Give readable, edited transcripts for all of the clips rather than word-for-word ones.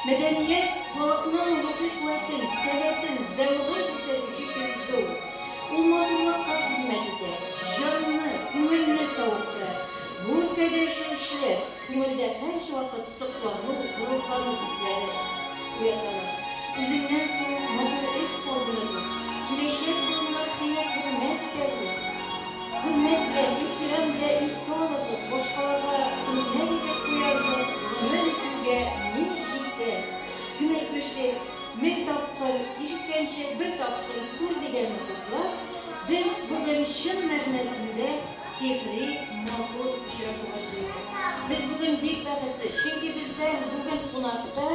Мәдәният, халыкның рухи куәтен, сәләтен, зәвыгын күрсәтүче көзге ул. Ул матурлыкка хезмәт итә, җанны, күңелне савыктыра. Бу өлкәдә эшләүчеләр күңелдә һәрвакыт соклану, горурлану хисләре уяталар. Үзеңнән соң матур эз калдырырлык, киләчәк буыннар сине хөрмәт итәрлек, хөрмәт белән, ихтирам белән искә алырлык, башкаларга үрнәк итеп куярлык гомер итүгә ни җитә? Кем әйтмешли, 1000 тапкыр ишеткәнче, бер тапкыр күр дигәнне хуплап, без бүген чын мәгънәсендә сихри матур очрашуга җыелдык. Без бүген бик бәхетле, чөнки бездә бүген кунакта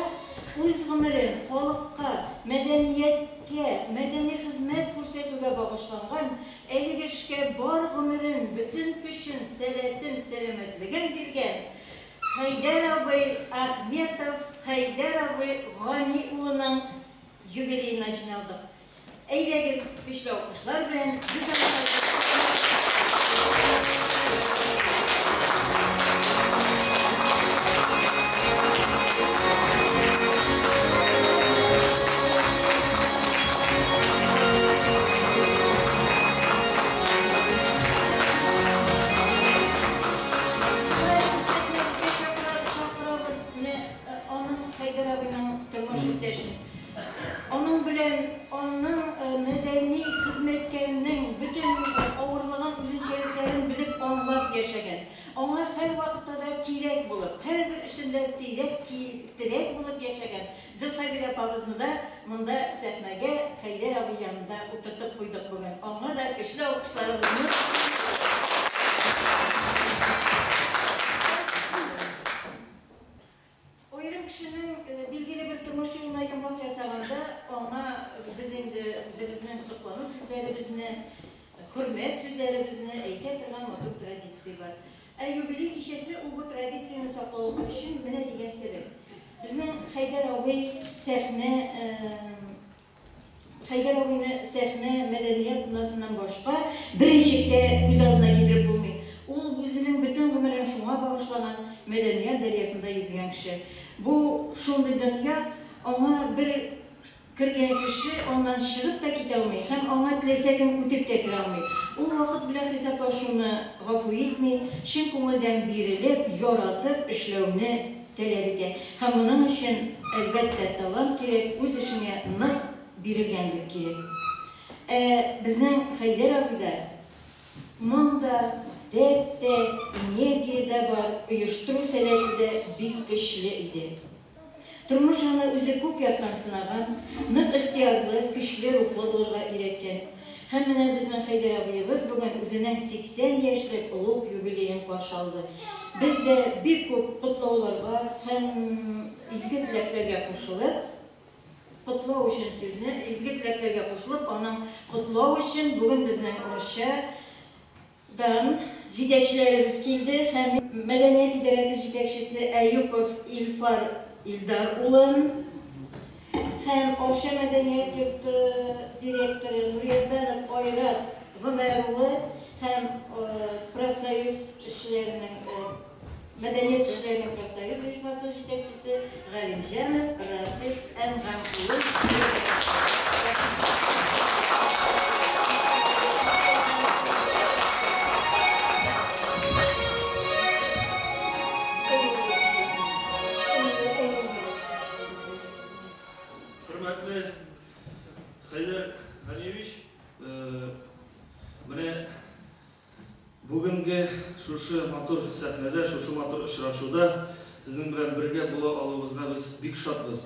үз гомерен халыкка, мәдәнияткә, мәдәни хезмәт күрсәтүгә багышланган, әлеге эшкә бар гомерен, бөтен көчен, сәләтен, сәламәтлеген биргән Хәйдәр абый Ахметов, Хәйдәр абый Гани улының юбилеена җыйналдык. Әйдәгез, көчле алкышлар белән без аны Шулай ук сәхнәбезгә чакырабыз менә аның, Хәйдәр абыйның тормыш иптәшен. Аның белән аның мәдәни хезмәткәрнең бөтен авырлыгын, үзенчәлекләрен белеп, аңлап яшәгән. Аңа һәрвакытта да кирәк булып, һәрбер эшендә тирәк, терәк булып яшәгән Зөлхәбирә апабызны да монда сәхнәгә Хәйдәр абый янында утыртып куйдык бүген. Аңа да көчле алкышларыбызны. Аерым кешенең билгеле бер тормыш юлына йомгак ясаганда, аңа без инде үзебезнең соклану сүзләребезне, хөрмәт сүзләребезне әйтә торган матур традиция бар. Ә юбилей кичәсе ул бу традицияне саклау өчен менә дигән сәбәп. Безнең Хәйдәр абый сәхнә Хәйдәр абыйны сәхнә, мәдәният дөньясыннан башка берничек тә күз алдына китереп булмый. Ул үзенең бөтен гомерен шуңа багышлаган, мәдәният дәрьясында йөзгән кеше. Бу шундый дөнья, аңа бер кергән кеше аннан чыгып та китә алмый һәм аңа теләсә кем үтеп тә керә алмый. Ул вакыт белән хисаплашуны гафу итми, чын күңелдән бирелеп, яратып эшләүне таләп итә. Һәм моның өчен, әлбәттә, талант кирәк, үз эшеңә нык бирелгәнлек кирәк. Ә безнең Хәйдәр абыйда моң да, дәрт тә, энергия дә бар, оештыру сәләте дә бик көчле иде. Тормыш аны үзе күп яктан сынаган, нык ихтыярлы, көчле рухлы булырга өйрәткән. Һәм менә безнең Хәйдәр абыебыз бүген үзенең 80 яшьлек олуг юбилеен каршы алды. Без дә бик күп котлауларга һәм изге теләкләргә кушылып, котлау өчен сүзне, изге теләкләргә кушылып, аның котлау өчен бүген безнең Арча дан җитәкчеләребез килде һәм мәдәният идарәсе җитәкчесе Әюпов Илфар Илдар улын һәм Арча мәдәният йорты директоры Нурязданов Айрат Гомәр улы һәм профсоюз эшчеләренең мәдәният эшчеләренең профсоюз оешмасы җитәкчесе Галимҗанов Расих Әнгам улын. Хөрмәтле Хәйдәр Галиевич, менә Бүгенге шушы матур сәхнәдә, шушы матур очрашуда сезнең белән бергә була алуыбызга без бик шатбыз.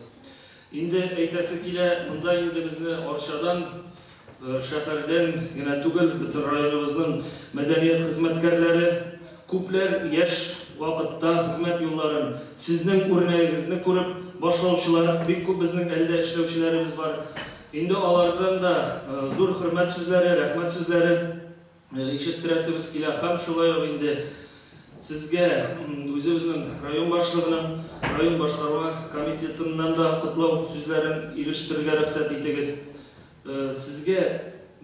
Инде әйтәсе килә, монда инде безне Арчадан, шәһәрдән генә түгел, бөтен районыбызның мәдәният хезмәткәрләре, күпләр яшь вакытта хезмәт юлларын сезнең үрнәгегезне күреп башлаучылар, бик күп безнең әлдә эшләүчеләребез бар. Инде алардан да зур хөрмәт сүзләре, рәхмәт сүзләре ишеттерәсебез килә һәм шулай ук инде сезгә үзебезнең район башлыгының, район башкарма комитетыннан да котлау сүзләрен ирештерергә рөхсәт итегез. Сезгә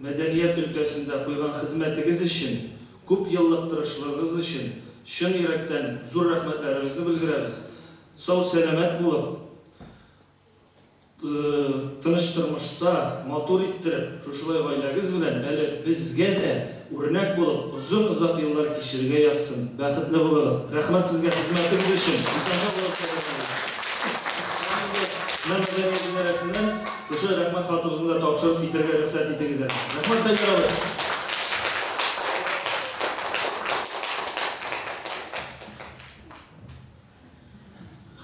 мәдәният өлкәсендә куйган хезмәтегез өчен, күп еллык тырышлыгыгыз өчен чын йөрәктән зур рәхмәтләребезне белдерәбез. Сау-сәламәт булып, тыныч тормышта матур иттереп, шушылай гаиләгез белән әле безгә дә үрнәк булып, озын-озак еллар кичерергә язсын. Бәхетле булыгыз. Рәхмәт сезгә хезмәтегез өчен. Мәдәният идарәсеннән шушы рәхмәт хатыбызны да тапшырып китәргә рөхсәт итегез әле. Рәхмәт, Хәйдәр абый.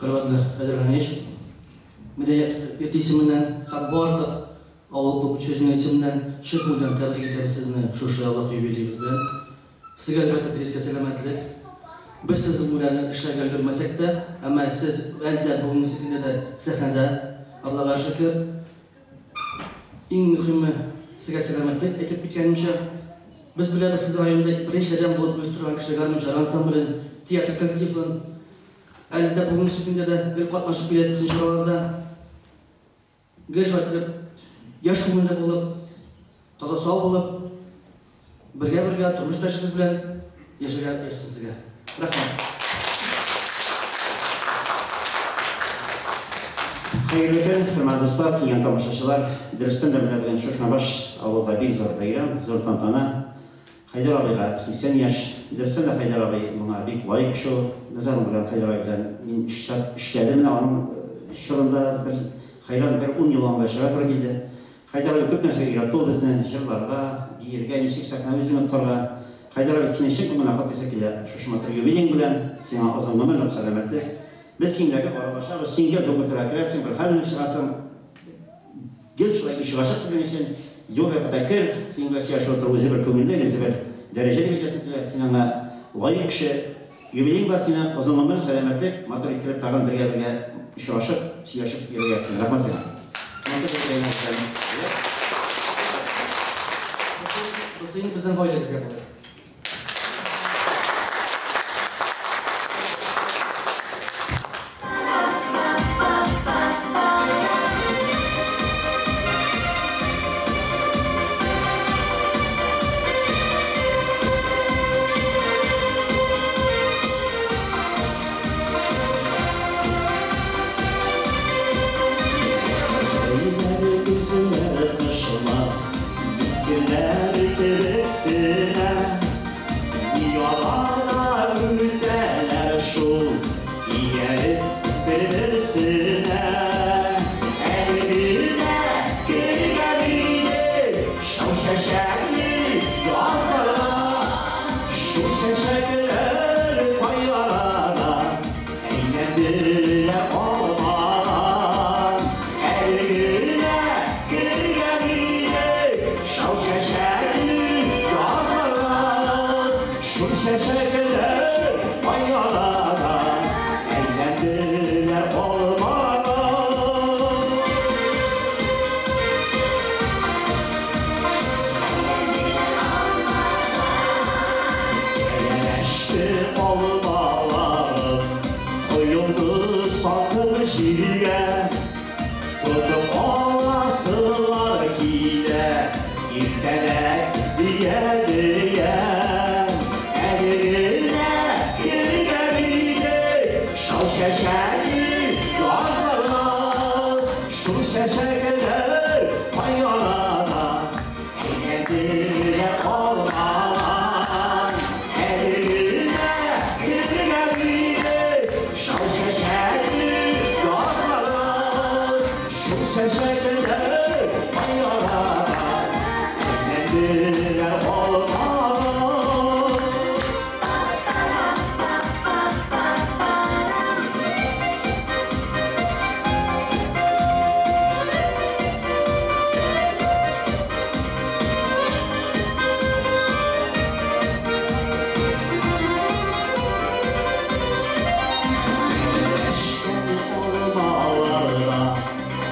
Хөрмәтле Хәйдәр Ганиевич, мәдәният йорты исеменнән һәм барлык авыл клубы учреждение исеменнән чын күңелдән тәбрик итәбез сезне шушы еллык юбилеегыз белән. Сезгә, әлбәттә, телибезгә сәламәтлек. Без сезнең белән эшләргә өлгермәсәк тә, әмма сез әле дә бүгенге көндә дә сәхнәдә, Аллага шөкер. Иң мөһиме, сезгә сәламәтлек, әйтеп киткәнемчә. Без беләбез, сез районда беренчеләрдән булып оештырган кеше гармунчылар ансамблен, театр коллективын. Әле дә бүгенге көндә дә гел катнашып киләсез безнең чараларда. Гел шулай итеп, яшь күңелле булып, таза сау булып, бергә-бергә тормыш иптәшегез белән яшәргә язсын сезгә. Рәхмәт. Хәерле көн, хөрмәтле дуслар, килгән тамашачылар. Дөрестән дә менә бүген Шушмабаш авылда бик зур бәйрәм, зур тантана. Хәйдәр абыйга 80 яшь. Дөрестән дә Хәйдәр абый моңа бик лаек кеше ул. Без аның белән, Хәйдәр абый белән мин эшләп эшләдем менә аның чорында бер хәйран бер ун ел аңа эшләргә туры килде. Хәйдәр абый күп нәрсәгә өйрәтте ул безне, җырларга, биергә, ничек сәхнә үзеңне тотарга. Хәйдәр абый, сине чын күңелдән котлыйсы килә шушы матур юбилеең белән. Сиңа озын гомер, нык сәламәтлек. Без синең белән гел аралашабыз, син гел думбытырга керәсең, бер хәл белеп чыгасың. Гел шулай ишек ачык сезнең өчен, юк якта кер, синең белән сөйләшеп утыру үзе бер күңелле, үзе бер дәрәҗә дип әйтәсем килә. Син аңа лаек кеше. Юбилеең бар сиңа, озын гомер, сәламәтлек, матур иттереп тагын бергә-бергә очрашып, сөйләшеп йөрергә язсын. Рәхмәт сиңа. Бусы инде безнең гаиләбезгә бүләк.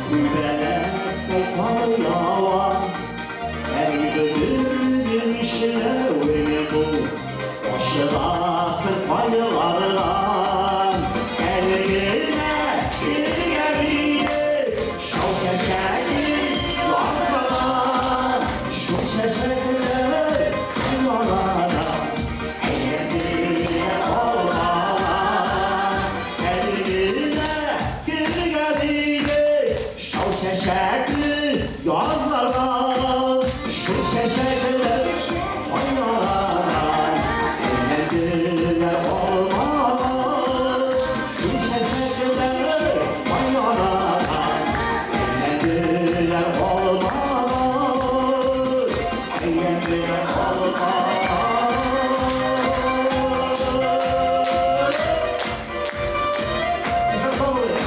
Күбәләктәй кар ява, Әй, Чәчәкләр ай-ярадан, әйләнделәр алмагач. Шул чәчәкләр ай-ярадан, әйләнделәр алмагач. Әйләнделәр алмагач. Исән сау булыгыз.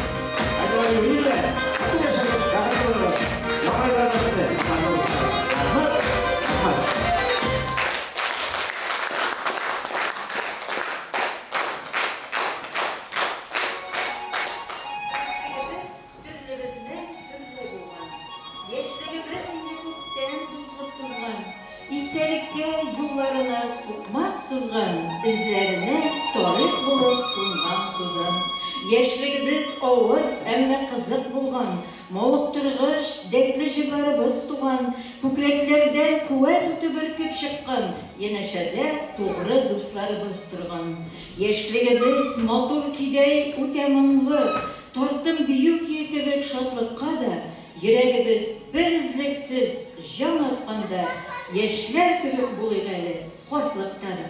Хәйдәр абый үзе дә, бөтен яшәгез, бәхетле булыгыз. Яңа еллар бәхете. Рәхмәт. Рәхмәт. Яшьлегебез төрлебезнең төрле булган. Яшьлегебез инде күптән тузгып тузган. Истәлеккә юлларына сукмак сызган, эзләренә тарих булып кунган тузан. Яшьлегебез авыр, әмма кызык булган. Мавыктыргыч, дәртле җырларыбыз туган. Күкрәкләрдән куәт уты бөркеп чыккан, янәшәдә тугры дусларыбыз торган. Яшьлегебез матур көйдәй үтә моңлы, тартым бию көе кебек шатлыкка да, йөрәгебез берөзлексез җан атканда, яшьләр кебек булыйк әле картлыкта да.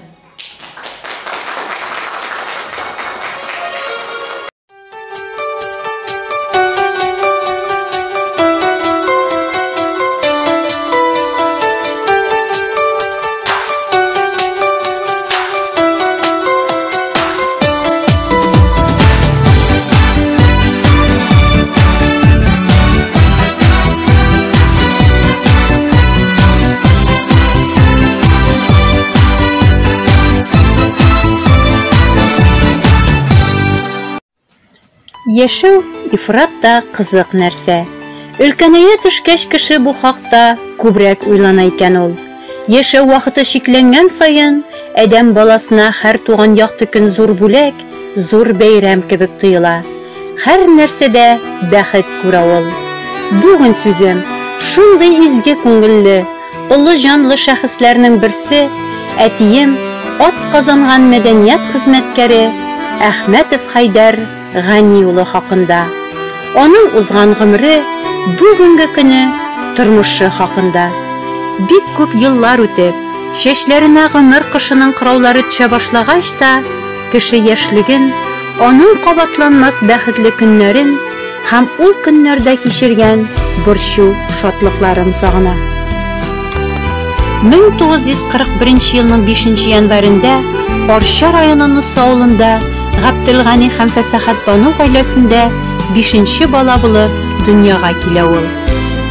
Яшәү ифрат та кызык нәрсә. Өлкәнәя төшкәч кеше бу хакта күбрәк уйлана икән ул. Яшәү вакыты чикләнгән саен, адәм баласына һәр туган якты көн зур бүләк, зур бәйрәм кебек тоела. Һәр нәрсәдә бәхет күрә ул. Бүген сүзем шундый изге күңелле, олы җанлы шәхесләрнең берсе, әтием, атказанган мәдәният хезмәткәре Әхмәтов Хәйдәр Гани улы хакында. Аның узган гомере, бүгенге көне, тормышы хакында. Бик күп еллар үтеп, чәчләренә гомер кошының кыраулары төшә башлагач та, кеше яшьлеген, аның кабатланмас бәхетле көннәрен һәм ул көннәрдә кичергән борчу-шатлыкларын сагына. 1941 елның 5 январендә Арча районы Носы авылында Габделгани һәм Фәсәхәтбану гаиләсендә 5 бала булып дөньяга килә ул.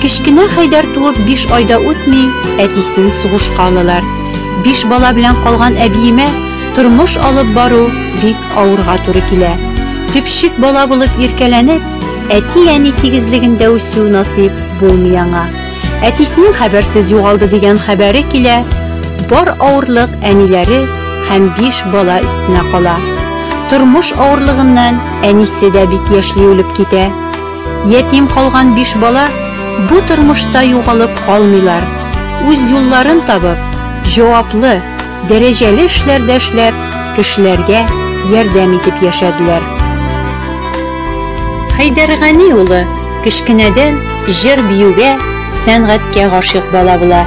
Кечкенә Хәйдәр туып 5 ай да үтми, әтисен сугышка алалар. 5 бала белән калган әбиемә тормыш алып бару бик авырга туры килә. Төпчек бала булып иркәләнеп, әти-әни тигезлегендә үсү насыйп булмый аңа. Әтисенең хәбәрсез югалды дигән хәбәре килә, бар авырлык әниләре һәм 5 бала өстенә кала. Тормыш авырлыгыннан әнисе дә бик яшьли үлеп китә. Ятим калган 5 бала бу тормышта югалып калмыйлар. Үз юлларын табып, җаваплы, дәрәҗәле эшләрдә эшләп, кешеләргә ярдәм итеп яшәделәр. Хәйдәр Гани улы кечкенәдән җыр-биюгә, сәнгатькә гашыйк бала була.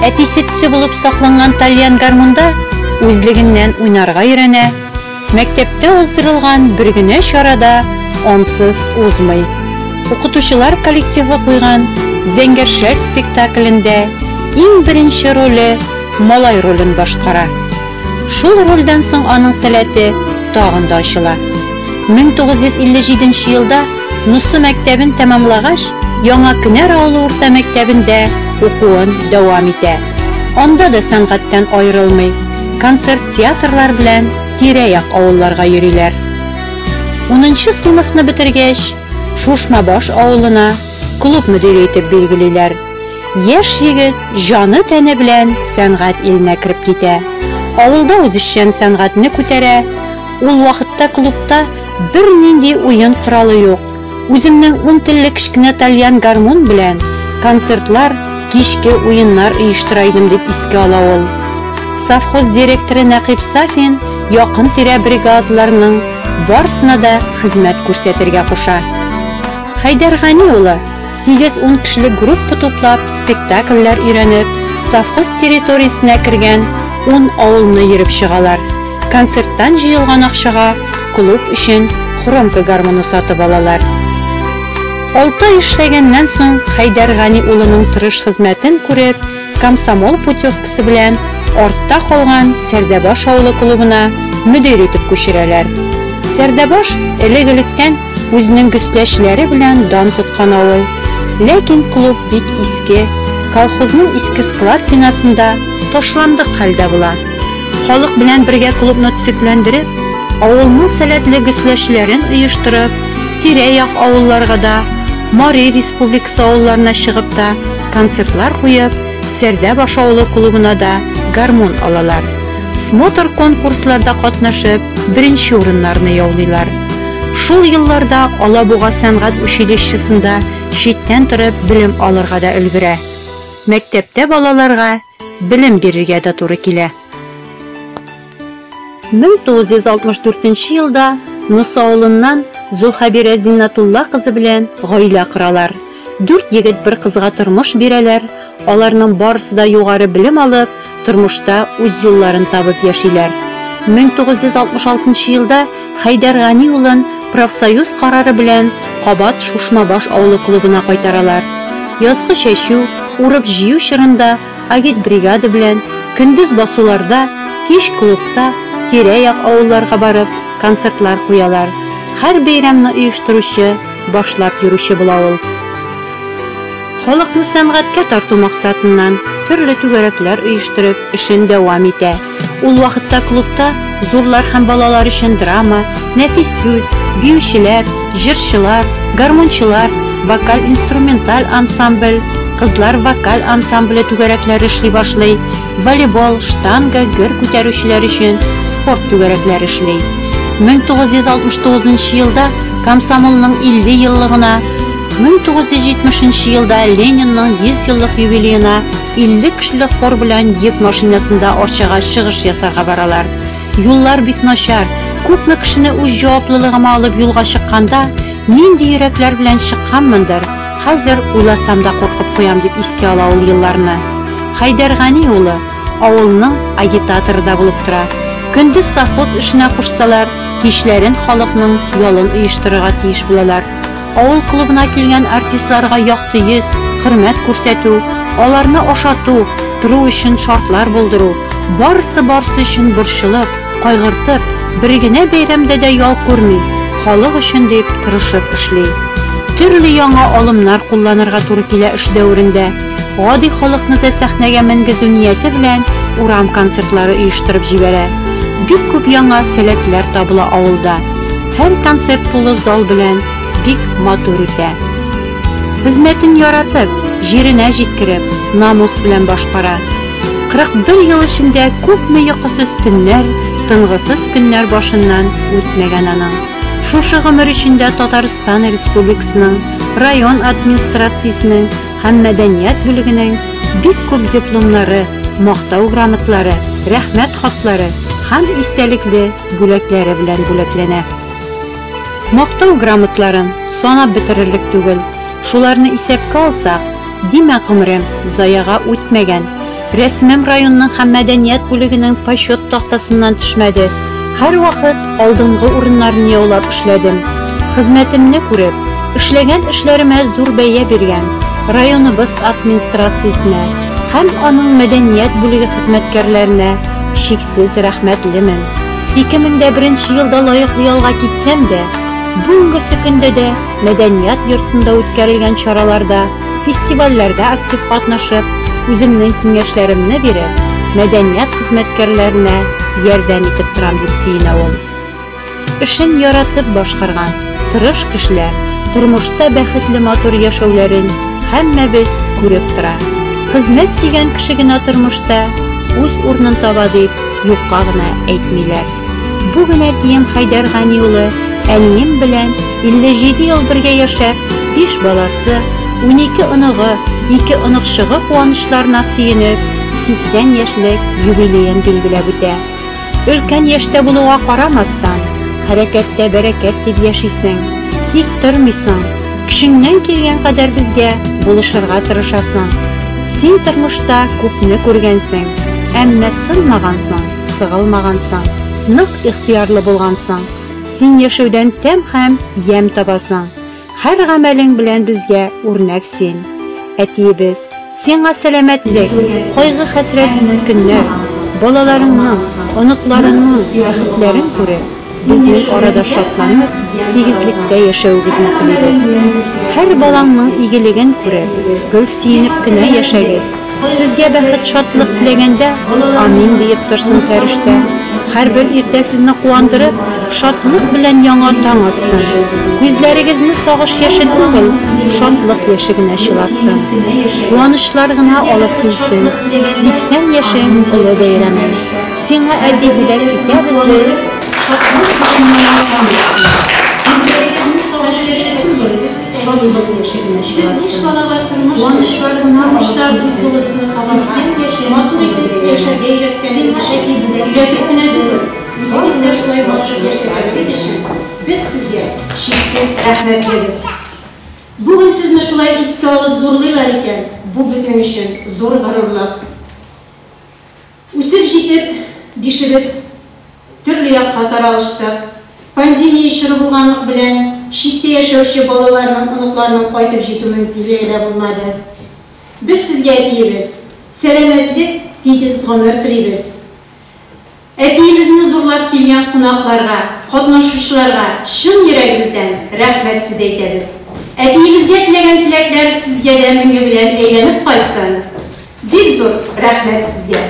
Әтисе төсе булып сакланган тальян гармунда үзлегеннән уйнарга өйрәнә. Мәктәптә уздырылган бер генә чарада ансыз узмый. Укытучылар коллективы куйган Зәңгәр шәл спектаклендә иң беренче роле малай ролен башкара. Шул рольдән соң аның сәләте тагын да ачыла. 1957 елда Носы мәктәбен тәмамлагач, Яңа Кенәр авылы урта мәктәбендә укуын дәвам итә. Анда да сәнгатьтән аерылмый. Концерт-театрлар белән тирә-як авылларга йөриләр. 10 сыйныфны бетергәч, Шушмабаш авылына клуб мөдире итеп билгелиләр. Яшь егет җаны тәне белән сәнгать иленә кереп китә. Авылда үзешчән сәнгатьне күтәрә. Ул вакытта клубта бернинди уен коралы юк. Үземнең 10 телле кечкенә тальян гармун белән концертлар, кичке уеннар оештыра идем дип искә ала ул. Совхоз директоры Нәкыйп Сафин якын тирә бригадаларның барысына да хезмәт күрсәтергә куша. Хәйдәр Гани улы 8-10 кешелек группа туплап, спектакльләр өйрәнеп, совхоз территориясенә кергән ун авылны йөреп чыгалар. Концерттан җыелган акчага клуб өчен хромка гармоны сатып алалар. Алты ай эшләгәннән соң Хәйдәр Гани улының тырыш хезмәтен күреп, комсомол путевкасы белән артта калган Сәрдәбаш авылы клубына мөдир итеп күчерәләр. Сәрдәбаш элек-электән үзенең гөсләчеләре белән дан тоткан авыл. Ләкин клуб бик иске, колхозның иске склад бинасында ташландык хәлдә була. Халык белән бергә клубны төзекләндереп, авылның сәләтле гөсләчеләрен оештырып, тирә-як авылларга да, Мари республикасы авылларына чыгып та концертлар куеп, Сәрдәбаш авылы клубына да гармун алалар. Смотр-конкурсларда катнашып, беренче урыннарны яулыйлар. Шул елларда Алабуга сәнгать училищесында читтән торып белем алырга да өлгерә. Мәктәптә балаларга белем бирергә дә туры килә. 1964 елда Носы авылыннан Зөлхәбирә Зиннәтулла кызы белән гаилә коралар. Дүрт егет бер кызга тормыш бирәләр, аларның барысы да югары белем алып, тормышта үз юлларын табып яшиләр. 1966 елда Хәйдәр Гани улын профсоюз карары белән кабат Шушмабаш авылы клубына кайтаралар. Язгы чәчү, урып-җыю чорында агитбригада белән көндез басуларда, кич клубта, тирә-як авылларга барып, концертлар куялар. Һәр бәйрәмне оештыручы, башлап йөрүче була ул. Халыкны сәнгатькә тарту максатыннан төрле түгәрәкләр оештырып, эшен дәвам итә. Ул вакытта клубта зурлар һәм балалар өчен драма, нәфис сүз, биючеләр, җырчылар, гармунчылар, вокаль-инструменталь ансамбль, кызлар вокаль ансамбле түгәрәкләре эшли башлый, волейбол, штанга, гер күтәрүчеләр өчен спорт түгәрәкләре эшли. 1969 елда комсомолның 50 еллыгына, 1970 елда Ленинның 100 еллык юбилеена 50 кешелек хор белән йөк машинасында Арчага чыгыш ясарга баралар. Юллар бик начар, күпме кешене үз җаваплылыгыма алып юлга чыкканда, нинди йөрәкләр белән чыкканмындыр, хәзер уйласам да куркып куям, дип искә ала ул елларны. Хәйдәр Гани улы авылның агитаторы да булып тора. Көндез совхоз эшенә кушсалар, кичләрен халыкның ялын оештырырга тиеш булалар. Авыл клубына килгән артистларга якты йөз, хөрмәт күрсәтү, аларны ашату, тору өчен шартлар булдыру, барысы-барысы өчен борчылып, кайгыртып, бер генә бәйрәмдә дә ял күрми, халык өчен дип тырышып эшли. Төрле яңа алымнар кулланырга туры килә эш дәверендә. Гади халыкны да сәхнәгә менгезү нияте белән урам концертлары оештырып җибәрә. Бик күп яңа сәләтләр табыла авылда. Һәр концерт тулы зал белән бик матур үтә. Хезмәтен яратып, җиренә җиткереп, намус белән башкара. 41 ел эчендә күпме йокысыз төннәр, тынгысыз көннәр башыннан үтмәгән аның. Шушы гомер эчендә Татарстан Республикасының, район администрациясенең һәм мәдәният бүлегенең бик күп дипломнары, мактау грамотлары, рәхмәт хатлары һәм истәлекле бүләкләре белән бүләкләнә. Мактау грамотларын санап бетерерлек түгел. Шуларны исәпкә алсак, димәк гомерем заяга үтмәгән. Рәсемем районның һәм мәдәният бүлегенең почет тактасыннан төшмәде. Һәрвакыт алдынгы урыннарны яулап эшләдем. Хезмәтемне күреп, эшләгән эшләремә зур бәя биргән районыбыз администрациясенә һәм аның мәдәният бүлеге хезмәткәрләренә чиксез рәхмәтлемен. 2001 елда лаеклы ялга китсәм дә, бүгенгесе көндә дә мәдәният йортында үткәрелгән чараларда, фестивальләрдә актив катнашып, үземнең киңәшләремне биреп, мәдәният хезмәткәрләренә ярдәм итеп торам, дип сөенә ул. Эшен яратып башкарган тырыш кешеләр тормышта бәхетле матур яшәүләрен һәммәбез күреп тора. Хезмәт сөйгән кеше генә тормышта үз урынын таба дип юкка гына әйтмиләр. Бүген әтием Хәйдәр Гани улы әнием белән 57 ел бергә яшәп, 5 баласы, 12 оныгы, 2 оныкчыгы куанычларына сөенеп, 80 яшьлек юбилеен билгеләп үтә. Өлкән яшьтә булуга карамастан, хәрәкәттә бәрәкәт дип яшисең. Тик тормыйсың, көчеңнән килгән кадәр безгә булышырга тырышасың. Син тормышта күпне күргәнсең, әмма сынмагансың, сыгылмагансың, нык ихтыярлы булгансың. Син яшәүдән тәм һәм ямь табасың. Һәр гамәлең белән безгә үрнәк син. Әтиебез, сиңа сәламәтлек, кайгы-хәсрәтсез көннәр, балаларыңның, оныкларыңның бәхетләрен күреп, безнең арада шатланып, тигезлектә яшәвегезне телибез. Һәр балаңның игелеген күреп, гел сөенеп кенә яшәгез. Сезгә бәхет-шатлык теләгәндә, амин диеп торсын фәрештә. Һәрбер иртә сезне куандырып, шатлык белән яңа таң атсын. Күзләрегезне сагыш яше түгел, шатлык яше генә чылатсын. Куанычлар гына алып килсен. 80 яшең олы бәйрәмең. Сиңа, әти, бүләк итәбез без, шатлык белән яңа таң атсын. Күзләрегезне сагыш яше түгел, шатлык яше генә чылатсын. Куанычлар гына алып килсен. 80 яшең олы бәйрәмең. Сиңа, әти, бүләк итәбез без, Үзегез дә шулай матур яшәгәнегез өчен без сезгә чиксез рәхмәтлебез. Бүген сезне шулай искә алып зурлыйлар икән, бу безнең өчен зур горурлык. Үсеп җитеп, бишебез төрле якка таралыштык. Пандемия чоры булганлык белән, читтә яшәүче балаларның, оныкларның кайтып җитү мөмкинлеге дә булмады. Без сезгә, әтиебез, сәламәтлек, тигез гомер телибез. Әтиебезне зурлап килгән кунакларга, катнашучыларга чын йөрәгебездән рәхмәт сүзе әйтәбез. Әтиебезгә теләгән теләкләр сезгә дә меңе белән әйләнеп кайтсын. Бик зур рәхмәт сезгә.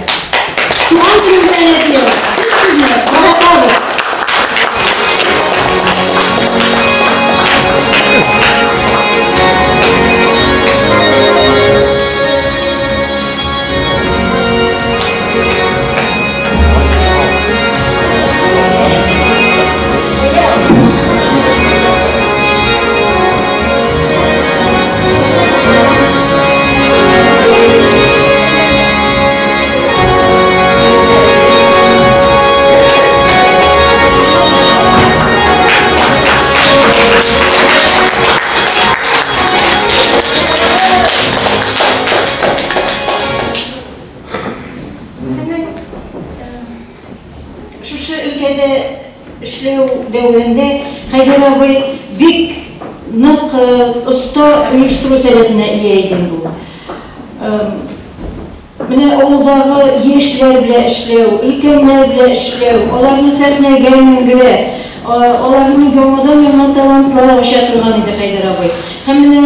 Туган көнең белән, әтием! Без сезне яратабыз! Үземнең шушы өлкәдә эшләү дәверендә Хәйдәр абый бик нык оста оештыру сәләтенә ия иде инде ул. Менә авылдагы яшьләр белән эшләү, өлкәннәр белән эшләү, аларны сәхнәгә менгерә, аларның яңадан-яңа талантлар ача торган иде Хәйдәр абый. Һәм менә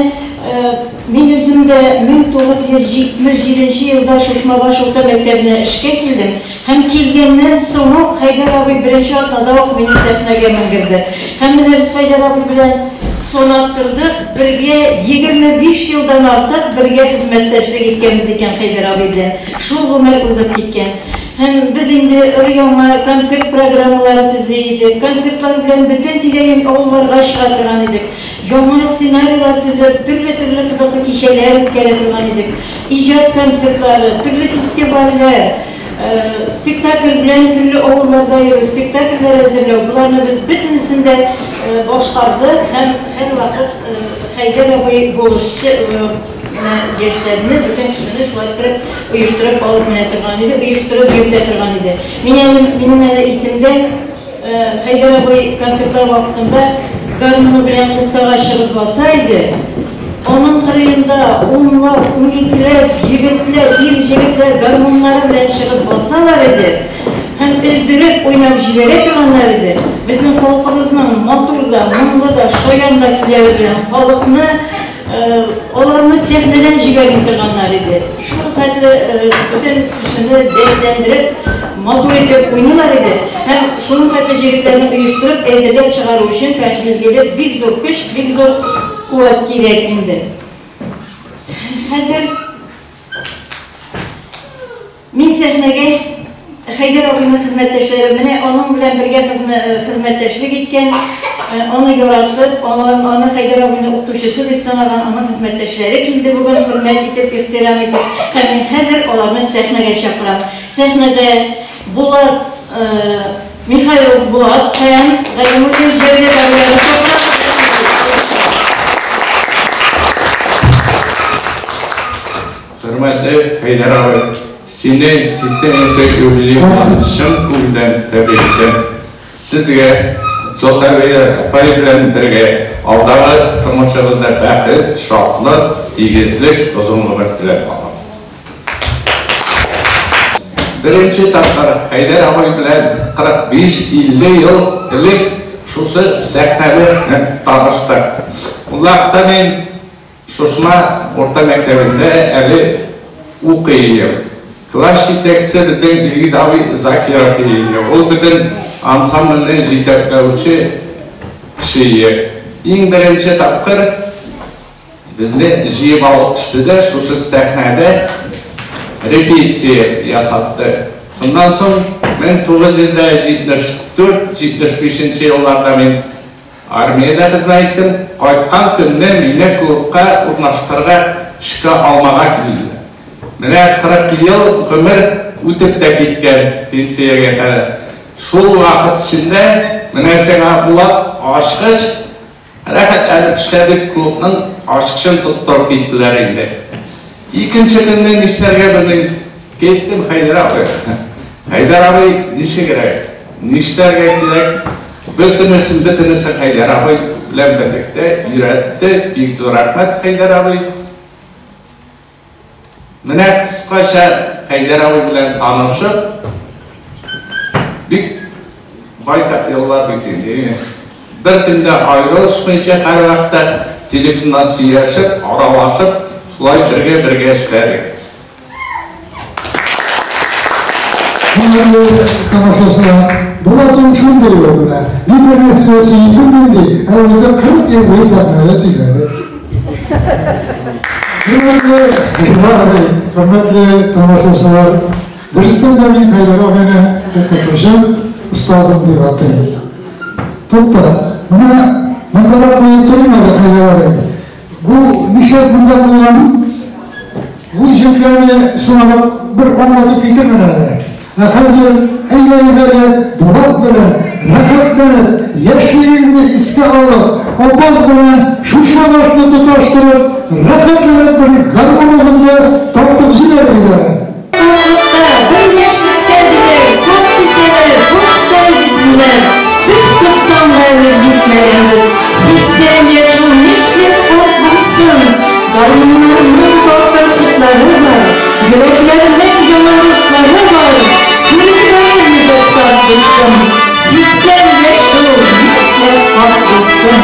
Мин үзем дә 1977 нче елда Шушмабаш урта мәктәбенә эшкә килдем һәм килгәннән соң ук Хәйдәр абый беренче атнада ук мине сәхнәгә менгерде. Һәм менә без Хәйдәр абый белән санап тордык, бергә 25 елдан артык бергә хезмәттәшлек иткәнбез икән Хәйдәр абый белән. Шул гомер узып киткән. Һәм без инде өр-яңа концерт программалары төзи идек, концертлар белән бөтен тирә-юнь авылларга чыга торган идек. Яңа сценарийлар төзеп, төрле-төрле кызыклы кичәләр үткәрә торган идек. Иҗат концертлары, төрле фестивальләр, спектакль белән төрле авылларда йөрү, спектакльләр әзерләү, боларны без бөтенесен дә башкардык һәм һәрвакыт Хәйдәр абый булышчы, менә яшьләрне, бөтен кешене шулай иттереп оештырып алып менә торган иде, оештырып йөртә торган иде. Мин әле, минем әле исемдә, Хәйдәр абый концертлар вакытында гармуны белән уртага чыгып баса иде. Аның кырыенда унлап, уникеләп җегетләр, ир-җегетләр гармуннары белән чыгып басалар иде һәм өздереп уйнап җибәрә торганнар иде. Безнең халкыбызның матур да, моңлы да, шаян да көйләре белән халыкны Аларны сәхнәдән җибәрми торганнар иде. Шул хәтле бөтен кешене дәртләндереп, матур итеп уйныйлар иде. Һәм шуның хәтле җегетләрне оештырып, әзерләп чыгару өчен, билгеле, бик зур көч, бик зур куәт кирәк инде. Хәзер Мин сәхнәгә Хәйдәр абыйның хезмәттәшләре, менә аның белән бергә хезмәттәшлек иткән, аны яратып, аны Хәйдәр абыйны укытучысы дип санаган аның хезмәттәшләре килде бүген, хөрмәт итеп, ихтирам итеп. Һәм мин хәзер аларны сәхнәгә чакырам. Сәхнәдә Булат, Михаил Булат һәм Галимуллин Җәүдәт абыйларны чакырам. Хөрмәтле Хәйдәр абый, сине 80 яшьлек юбилей белән чын күңелдән тәбрик итәм. Сезгә Зөлхәбирә апай белән бергә алдагы тормышыгызда бәхет, шатлык, тигезлек, озын гомер теләп калам. Беренче тапкыр Хәйдәр абый белән 45-50 ел элек шушы сәхнәдә таныштык. Ул вакытта мин Шушма урта мәктәбендә әле укый идем. Класс җитәкчесе безнең Илгиз абый Закиров иде. Ул бөтен ансамбльне җитәкләүче кеше иде. Иң беренче тапкыр безне җыеп алып төште дә шушы сәхнәдә репетиция ясатты. Шуннан соң 1974-75 елларда мин Армиядә хезмәт иттем. Кайткан көнне мине клубка урнаштырырга эшкә алмага килделәр. Менә 40 ел гомер үтеп тә киткән пенсиягә кадәр. Шул вакыт эчендә менә сиңа Булат ачкыч, рәхәтләнеп эшлә дип клубның ачкычын тоттырып киттеләр инде. Икенче көнне нишләргә белмим, киттем Хәйдәр абыйга. Хәйдәр абый ничегрәк, нишләргә кирәк, бөтенесен, бөтенесен Хәйдәр абый белән берлектә өйрәтте. Бик зур рәхмәт, Хәйдәр абый. Менә кыскача Хәйдәр абый белән танышып, бик байтак еллар бит инде. Бер көн дә аерылышмыйча, һәрвакытта телефоннан сөйләшеп, аралашып, шулай бергә-бергә эшләдек. Хөрмәтле тамашачылар, Булат ул шундый ул менә. Мин бер нәрсә дә сөйләдем ди, ә үзе 40 ел буе сәхнәдә сөйләде. Хөрмәтле абый, хөрмәтле тамашачылар, дөрестән дә мин Хәйдәр абыйны укытучым, остазым дип атыйм. Тукта, менә мондарак куеп торыйм әле, Хәйдәр абый. Бу нишләп монда куелган? Бу җөмләне соңрак бер аңлатып китермен әле. Ә хәзер әйдәгез әле Булат белән рәхәтләнеп, яшьлегегезне искә алып, Апаз белән шушы башны тоташтырып, рәхәтләнеп бер гармуныгызны тартып җибәрегез әле. Картлыкта, бер яшьлектә диләр, Карт дисәләр, боз дисеннәр. Без туксанга әле җитмәгәнбез, 80 яшь ул нишләп карт булсын? Гармуннарның тартыр хутлары бар, йөрәкләрнең яңа утлары бар. Күренмәгән йөзек карт булсын, 80 яшь ул нишләп карт булсын?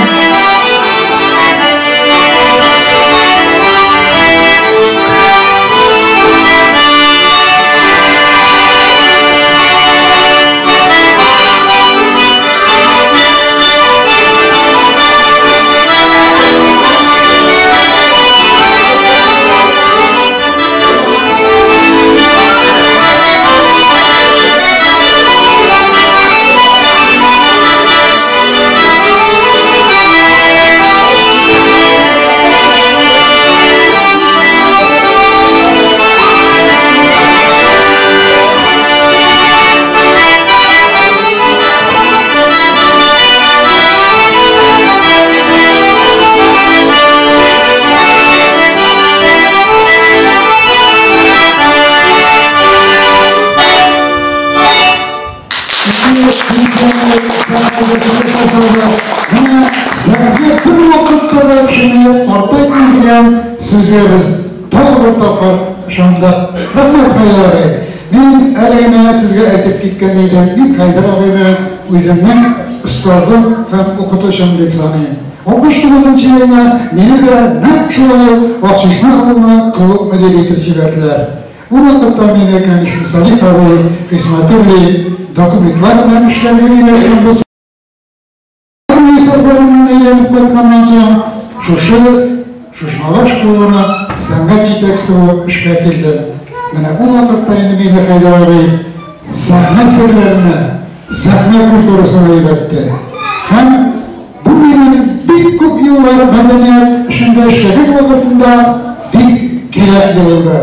Сәхнә бер вакытта да кешене картайтмый дигән сүзгә без тагы бер тапкыр ышандык. Рәхмәт, Хәйдәр абый. Мин әле генә сезгә әйтеп киткән идем, мин Хәйдәр абыйны үземнең остазым һәм укытучым дип саныйм. 69 елны мине дә нәкъ шулай ук Акчишмә авылына клуб мөдире итеп җибәрделәр. Ул вакытта мине, конечно, Салих абый Хисмәтуллин документлар белән эшләргә өйрәткән булса, Армия сафларыннан әйләнеп кайтканнан соң, шушы Шушмабаш клубына сәнгать җитәкчесе булып эшкә килдем. Менә ул вакытта инде мине Хәйдәр абый сәхнә серләренә, сәхнә культурасына өйрәтте. Һәм бу минем бик күп еллар мәдәният эшендә эшләгән вакытымда бик кирәк булды.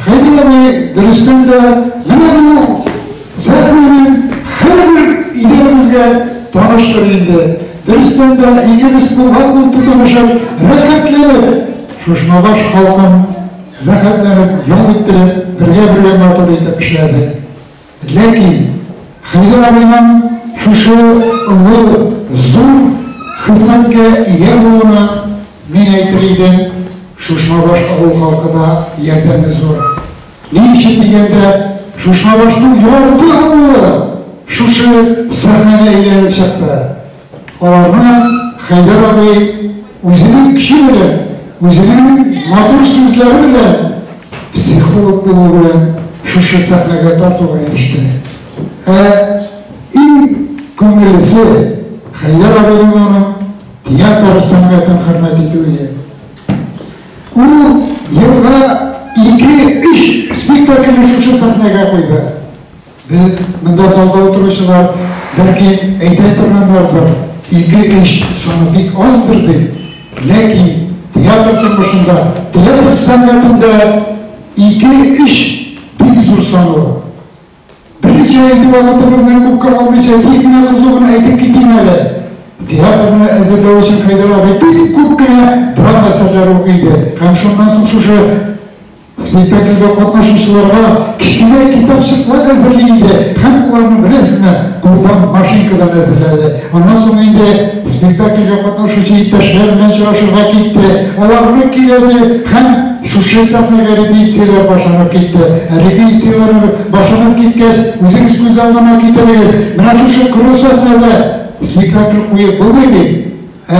Хәйдәр абый, дөрестән дә, менә бу сәхнәнең һәрбер идәнебезгә таныштыр инде. Дөрестән дә, икебез кулга кул тотынышып, рәхәтләнеп, Шушмабаш халкын рәхәтләнеп, ял иттереп, бергә-бергә матур итеп эшләдек. Ләкин Хәйдәр абыйның шушы олы, зур хезмәткә ия булуына, мин әйтер идем, Шушмабаш авыл халкы да ярдәме зур. Ни өчен дигәндә, Шушмабашның ярты авылы шушы сәхнәне әйләнеп чыкты. Аларны Хәйдәр абый үзенең көче белән, үзенең матур сүзләре белән, психолог булуы белән шушы сәхнәгә тартуга иреште. Ә иң күңеллесе, Хәйдәр абыйның аның театр сәнгатен хөрмәт итүе. Ул елга ике-өч спектакльне шушы сәхнәгә куйды. Без, монда залда утыручылар, бәлки әйтә торганнардыр, ике-өч саны бик аздыр дип, ләкин театр тормышында, театр сәнгатендә ике-өч бик зур сан ул. Берничә әйтеп вакытыгызны күпкә алмыйча, тиз генә кызу гына әйтеп китим әле. Театрны әзерләү өчен Хәйдәр абый бик күп кенә драма әсәрләре укый иде. Һәм шуннан соң шушы спектакльгә катнашучыларга кечкенә китапчыклар әзерли иде һәм аларны, беләсезме, кулдан, машинкадан әзерләде. Аннан соң инде спектакльгә катнашучы иптәшләр белән очрашырга китте, аларны көйләде һәм шушы сәхнәгә репетицияләр башланып китте. Ә репетицияләр башланып киткәч, үзегез күз алдына китерегез, менә шушы коры сәхнәдә спектакль куеп булмый бит. Ә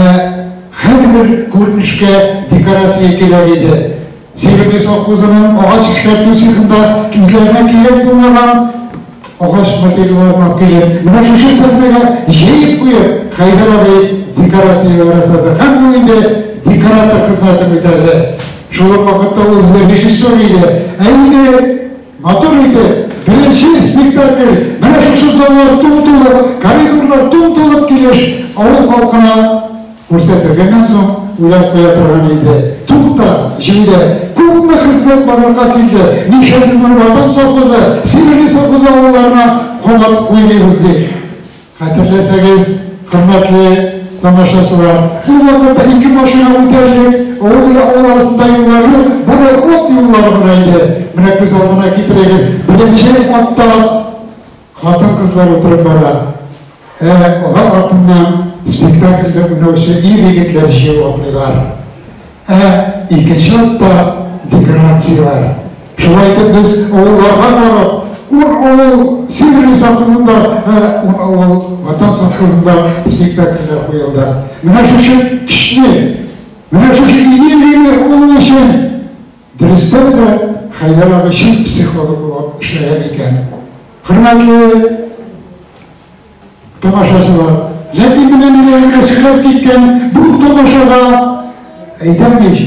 һәрбер күренешкә декорация кирәк иде. Северный совхозының агач эшкәртү цехында үзләренә кирәк булмаган агач материалларын алып килеп, менә шушы сәхнәгә җәеп куеп, Хәйдәр абый декорацияләр ясады. Һәм ул инде декоратор хезмәтен үтәде. Шул ук вакытта ул үзе режиссер иде. Ә инде матур итеп, беренче спектакль менә шушы заллар тум-тулып, коридорлар тум-тулып килеш авыл халкына күрсәтелгәннән соң уйлап куя торган иде. Тукта, җөмлә, күпме хезмәт барлыкка килде, нишләп без моны Ватан совхозы, Северный совхозы авылларына кабат куймыйбыз, ди. Хәтерләсәгез, хөрмәтле тамашачылар, ул вакытта ике машина үтәрлек авыл белән авыл арасында юллар юк, бары ат юллары гына иде. Менә күз алдына китерегез, беренче атта хатын-кызлар утырып бара. Ә алар артыннан спектакльдә уйнаучы ир-егетләр җыю атлыйлар. Ә икенче атта декорацияләр. Шулай итеп без авылларга барып, ун авыл Северный совхозында, ә ун авыл Ватан совхозында спектакльләр куелды. Менә шушы көчне, менә шушы энергияне алу өчен дөрестән дә Хәйдәр абый чын психолог булып эшләгән икән. Хөрмәтле тамашачылар, ләкин менә ниләр генә сөйләп киткән бу тамашага әйтәм ич,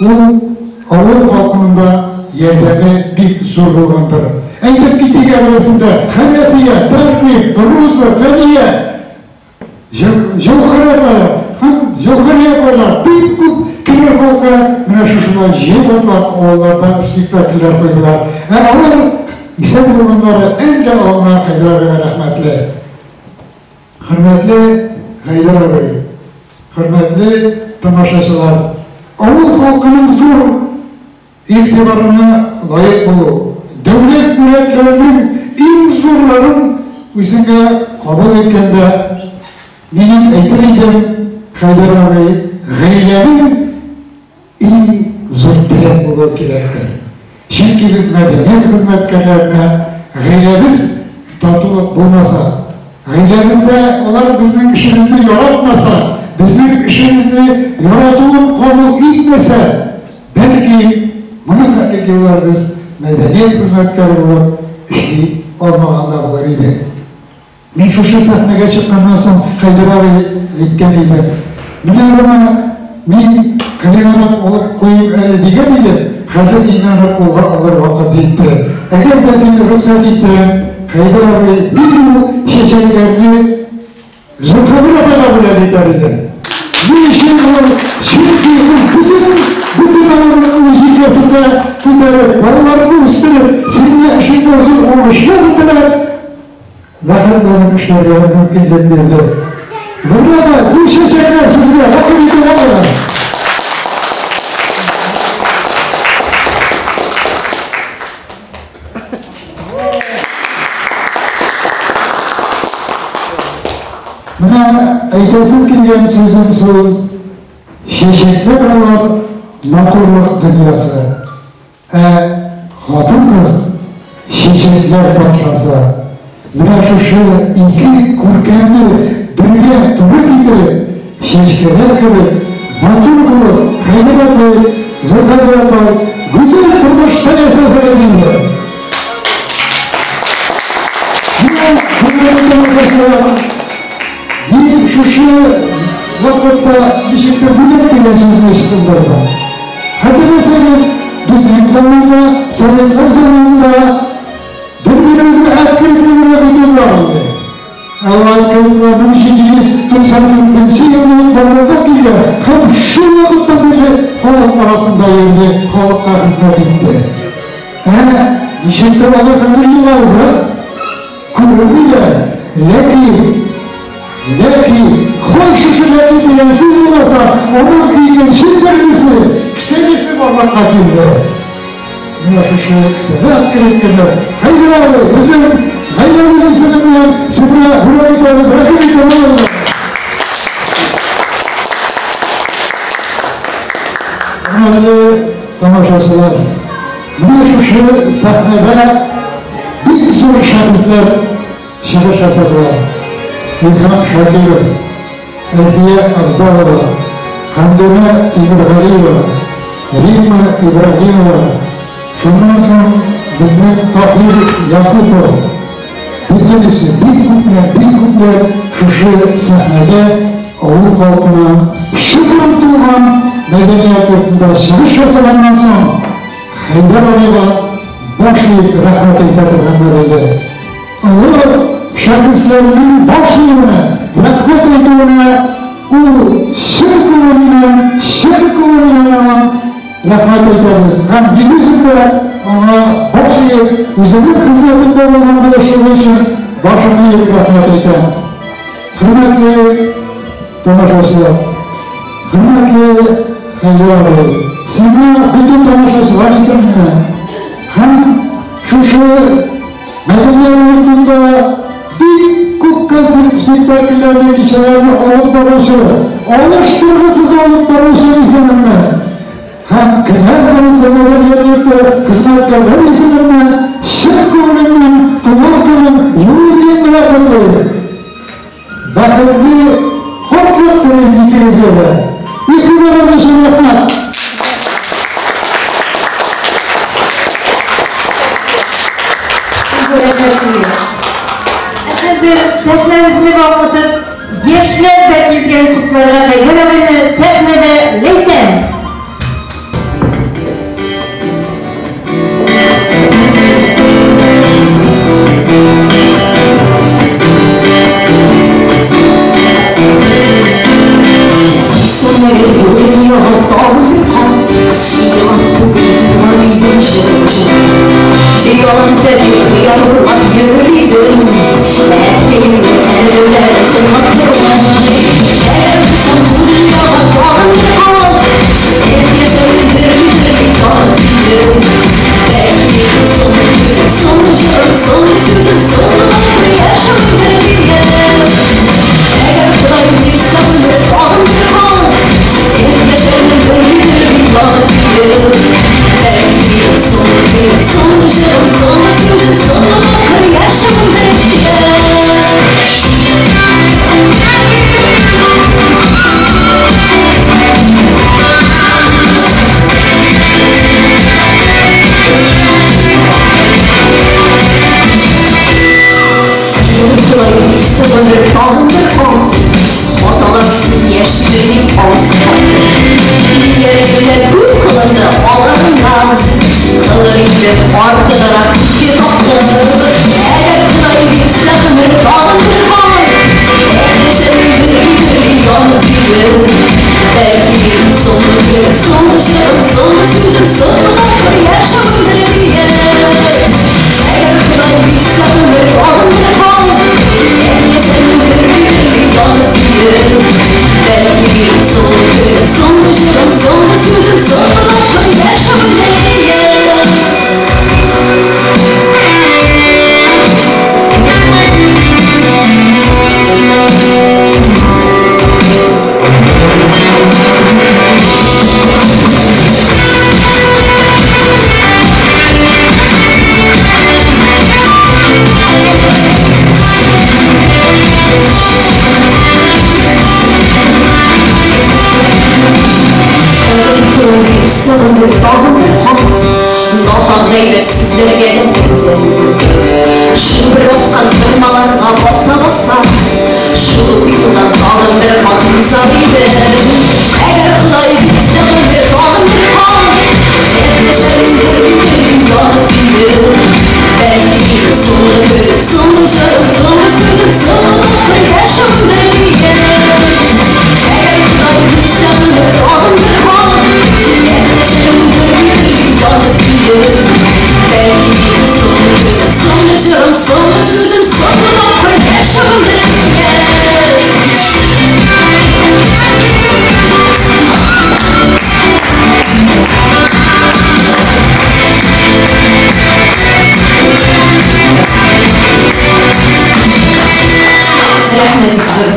ул авыл халкының да ярдәме бик зур булгандыр. Әйтеп китик әле берсендә, Хәнәфия, Тәрбит, Роза, Фәния, Җәүһәрә апа һәм Җәүһәрия апалар, бик күп кенә халкы менә шушылай җыеп атлап авылларда спектакльләр куйдылар. Ә алар исән булганнары әллә алма Хәйдәр абыйга рәхмәтле. Хөрмәтле Хәйдәр абый, хөрмәтле тамашачылар, авыл халкының зур игътибарына лаек булу, дәүләт бүләкләренең иң зурларын үзеңә кабул иткәндә, минем әйтер идем, Хәйдәр абый, гаиләнең иң зур терәк булуы кирәктер. Чөнки без мәдәният хезмәткәрләренә гаиләбез татулык булмаса, гаиләбездә алар безнең эшебезне яратмаса, безнең эшебезне яратуын кабул итмәсә, бәлки, моны хәтлек еллар без мәдәният хезмәткәре булып эшли алмаган да булыр идек. Мин шушы сәхнәгә чыкканнан соң Хәйдәр абый әйткән иде, менә моны мин кыйналып алып куйыйм әле дигән идем, хәзер инде аны кулга алыр вакыт җитте. Әгәр дә син рөхсәт итсәң, Хәйдәр абый, мин ул чәчәкләрне Зөлхәбир апага бүләк итәр идем. Ни өчен ул? Чөнки ул бөтен бөтен авырлыкны үз җилкәсендә күтәреп, балаларны үстереп, сиңа эшеңдә зур уңышлар теләп, рәхәтләнеп эшләргә мөмкинлек бирде. Зур апа, бу чәчәкләр сезгә, гафу итеп алыгыз. Менә әйтәсем килгән сүзем шул, чәчәкләр алар матурлык дөньясы, ә хатын-кыз чәчәкләр патшасы. Менә шушы ике күркәмне бергә туры китереп, чәчкәләр кебек матур булып, Хәйдәр апай, Зөлхәбирә апай, гүзәл тормышта яшәсәгез инде. Менә хөрмәтле тамашачылар, мин шушы вакытта ничектер бүләк дигән сүзне ишетеп бардым. Хәтерләсәгез, безнең заманда, советлар заманында бер-беребезгә открытка бүләк итү бар иде. Ә ул открыткалар 1794 елда ук барлыкка килгән һәм шул вакыттан бирле халык арасында йөрде, халыкка хезмәт итте. Ә ничектер алар хәзер югалды, күренмиләр. Ләкин, ләкин, хай шушы ләкин дигән сүз булмаса, аның икенче төрлесе, кесәлесе барлыкка килде. Менә шушы кесәле открытканы Хәйдәр абый, безнең гаиләбез исеменнән сезгә бүләк итәбез, рәхим итеп алыгыз. Хөрмәтле тамашачылар, менә шушы сәхнәдә бик зур шәхесләр чыгыш ясадылар. Илһам Шакиров, Әлфия Абзалова, Хәмдүнә Тимергалиева, Римма Ибраһимова, шуннан соң безнең Таһир Якупов. Бөтенесе бик күпләр, бик күпләр шушы сәхнәдә авыл халкына шыгрым тулган мәдәният йортында чыгыш ясаганнан соң Хәйдәр абыйга баш иеп рәхмәт әйтә торганнар иде. Олы шәхесләрнең баш июенә, рәхмәт әйтүенә ул чын күңеленнән, чын күңеленнән аңа рәхмәт әйтәбез. Һәм бигүзем дә аңа баш иеп, үзенең хезмәтендә булган булышлыгы өчен башын иеп рәхмәт әйтәм. Хөрмәтле тамашачылар, хөрмәтле Хәйдәр абый, сиңа бөтен тамашачылар исеменнән һәм шушы мәдәният йортында бик күп концерт спектакльләрне, кичәләрне алып баручы, алыштыргысыз алып баручы исеменнән һәм Кенәр каласы мәдәният йорты хезмәткәрләре исеменнән чын күңелемнән туган көнең юбилеең белән котлыйм. Бәхетле картлык телим икегезгә дә. Игътибарыгыз өчен рәхмәт. Рәхмәт сезгә. Ә хәзер сәхнәбезне балкытып, яшьләр дә килгән котларга Хәйдәр абыйны сәхнәдә Ләйсән. Гомер тагын бер кат, нахак гайбәт сүзләргә дә түзәм. Шул бер баскан тырмаларга баса-баса, шул ук юлдан тагын бер кат узар идем. Әгәр Ходай бирсә гомер тагын бер кат, дәртләшәрмен дөрби-дөрби янып көеп. Бәлки минем соңгы көнем, соңгы җырым, соңгы сүзем, соңгы тапкыр яшәвемдер диеп. Әгәр Ходай бирсә гомер тагын бер кат, дәртләшәрмен дөрби-дөрби янып көеп. Бәлки минем соңгы көнем, соңгы җырым, соңгы сүзем, соңгы тапкыр яшәвемдер диеп. Рәхмәт бик зур.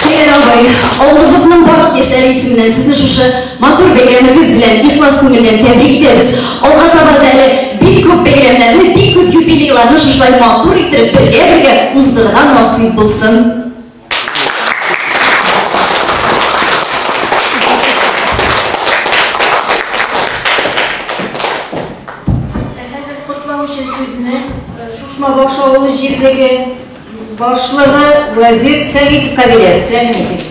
Хәйдәр абый, авылыбызның барлык яшьләре исеменнән сезне шушы матур бәйрәмегез белән ихлас күңелдән тәбрик итәбез. Алга таба да әле бик күп бәйрәмнәрне, бик күп юбилейларны шушылай матур иттереп бергә-бергә уздырырга насыйп булсын. Ә хәзер котлау өчен сүзне Шушмабаш авылы җирлеге башлыгы Вәзир Сәгыйтовка бирәбез. Рәхим итегез.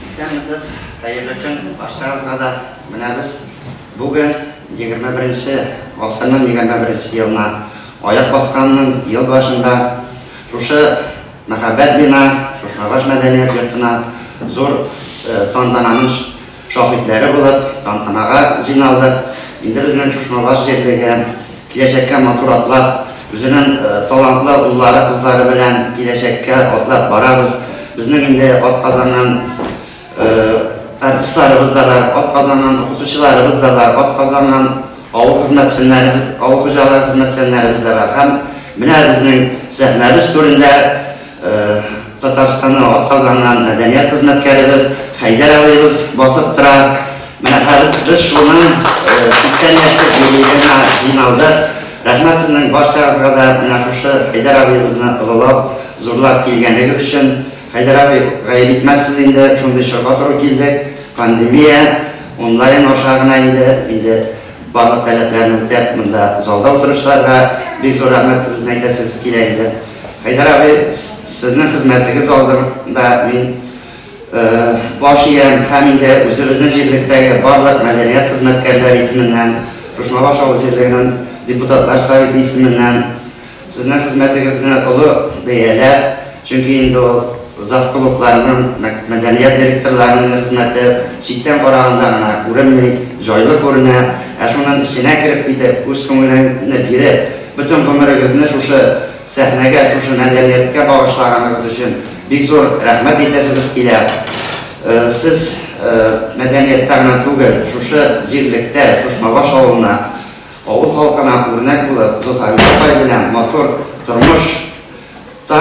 Исәнмесез, хәерле көн барчагызга да. Менә без бүген 21 гасырның 21 елына аяк басканның ел башында шушы мәхәббәт бина, Шушмабаш мәдәният йортына зур тантананың шаһитләре булып, тантанага җыйналдык. Инде безнең Шушмабаш җирлеге киләчәккә матур атлап, үзенең талантлы уллары, кызлары белән киләчәккә атлап барабыз. Безнең инде атказанган артистларыбыз да бар, атказанган укытучыларыбыз да бар, атказанган авыл хезмәтчәннәребез, авыл хуҗалыгы хезмәтчәннәребез дә бар. Һәм менә безнең сәхнәбез түрендә Татарстанның атказанган мәдәният хезмәткәребез Хәйдәр абыебыз басып тора. Менә хәзер без шуның 80 яшьлек юбилеена җыйналдык. Рәхмәт сезнең барчагызга да менә шушы Хәйдәр абыебызны олылап, зурлап килгәнегез өчен. Хәйдәр абый, гаеп итмәссез инде, шундый чорга туры килдек. Пандемия, онлайн аша гына инде барлык таләпләрне үтәп, монда залда утыручыларга бик зур рәхмәтебезне әйтәсебез килә инде. Хәйдәр абый, сезнең хезмәтегез алдында мин баш иям һәм инде үзебезнең җирлектәге барлык мәдәният хезмәткәрләре исеменнән, Шушмабаш авыл җирлегенең депутатлар советы исеменнән сезнең хезмәтегезне олы бәяләп, чөнки инде ул завклубларының, мәдәният директорларының хезмәте читтән караганда гына күренми, җайлы күренә, ә шуның эченә кереп китеп, үз күңелеңне биреп, бөтен гомерегезне шушы сәхнәгә, шушы мәдәнияткә багышлаганыгыз өчен бик зур рәхмәт әйтәсебез килә. Сез мәдәнияттә гына түгел, шушы җирлектә, Шушмабаш авылына, авыл халкына үрнәк булып, Зөлхәбирә апай белән матур тормышта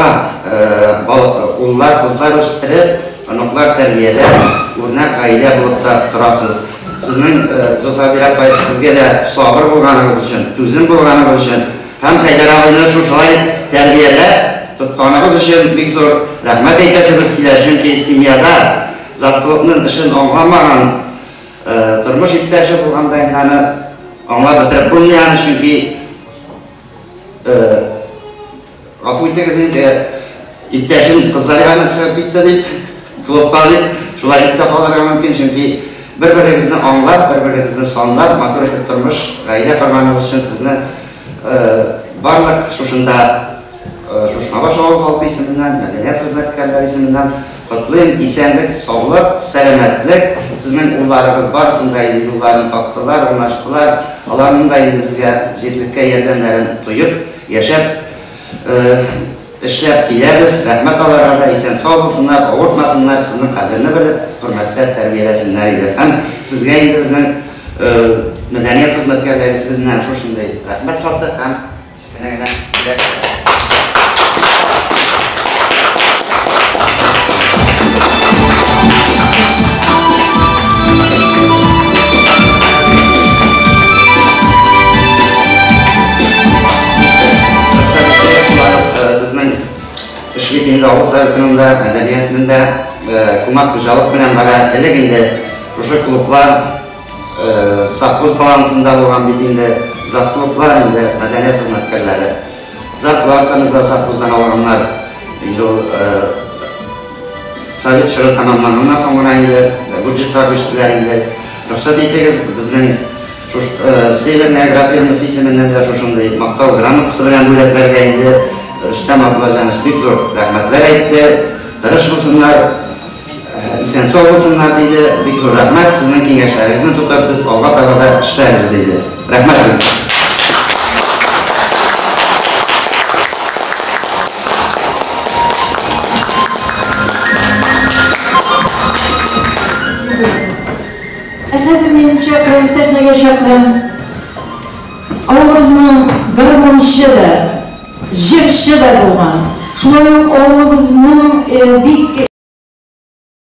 уллар, кызлар үстереп, оныклар тәрбияләп, үрнәк гаилә булып та торасыз. Сезнең, Зөлхәбирә апай, сезгә дә сабыр булганыгыз өчен, түзем булганыгыз өчен һәм Хәйдәр абыйны шушылай тәрбияләп тотканыгыз өчен бик зур рәхмәт әйтәсебез килә, чөнки семьяда завклубның эшен аңламаган тормыш иптәше булганда инде аны аңлап бетереп булмый аны, чөнки гафу итегез инде, иптәшем кызлар янына чыгып китте дип, клубка дип, шулай дип тә калырга мөмкин, чөнки бер-берегезне аңлап, бер-берегезне санлап, матур итеп тормыш, гаилә корганыгыз өчен сезне барлык шушында Шушмабаш авыл халкы исеменнән, мәдәният хезмәткәрләре исеменнән котлыйм. Исәнлек, саулык, сәламәтлек. Сезнең улларыгыз барысын да инде юлларын таптылар, урнаштылар. Аларның да инде безгә җирлеккә ярдәмнәрен тоеп, яшәп, эшләп киләбез. Рәхмәт аларга да, исән-сау булсыннар, авыртмасыннар, сезнең кадерне белеп, хөрмәттә тәрбияләсеннәр иде. Һәм сезгә инде безнең мәдәният хезмәткәрләре исеменнән шушындый рәхмәт хаты һәм кечкенә генә бүләк. Безнең эш бит инде авыл советының да, мәдәниятнең дә. күмәк хуҗалык белән бара. Элек инде шушы клублар совхоз балансында булган бит инде, завклублар инде мәдәният хезмәткәрләре. Зарплатаны да совхоздан алганнар. Инде ул совет чоры тәмамланганнан соң гына инде бюджетка күчтеләр инде. Рөхсәт итегез, безнең Северная агрофирмасы исеменнән дә шушындый мактау грамотасы белән бүләкләргә инде Рөстәм Абдуллаҗанович бик зур рәхмәтләр әйтте. Тырыш булсыннар, исән-сау булсыннар диде. Бик зур рәхмәт, сезнең киңәшләрегезне тотып без алга таба да эшләрбез диде. Рәхмәт. Ә хәзер мин чакырам, сәхнәгә чакырам. Авылыбызның гармунчы да, җырчы да булган. Шулай ук авылыбызның бик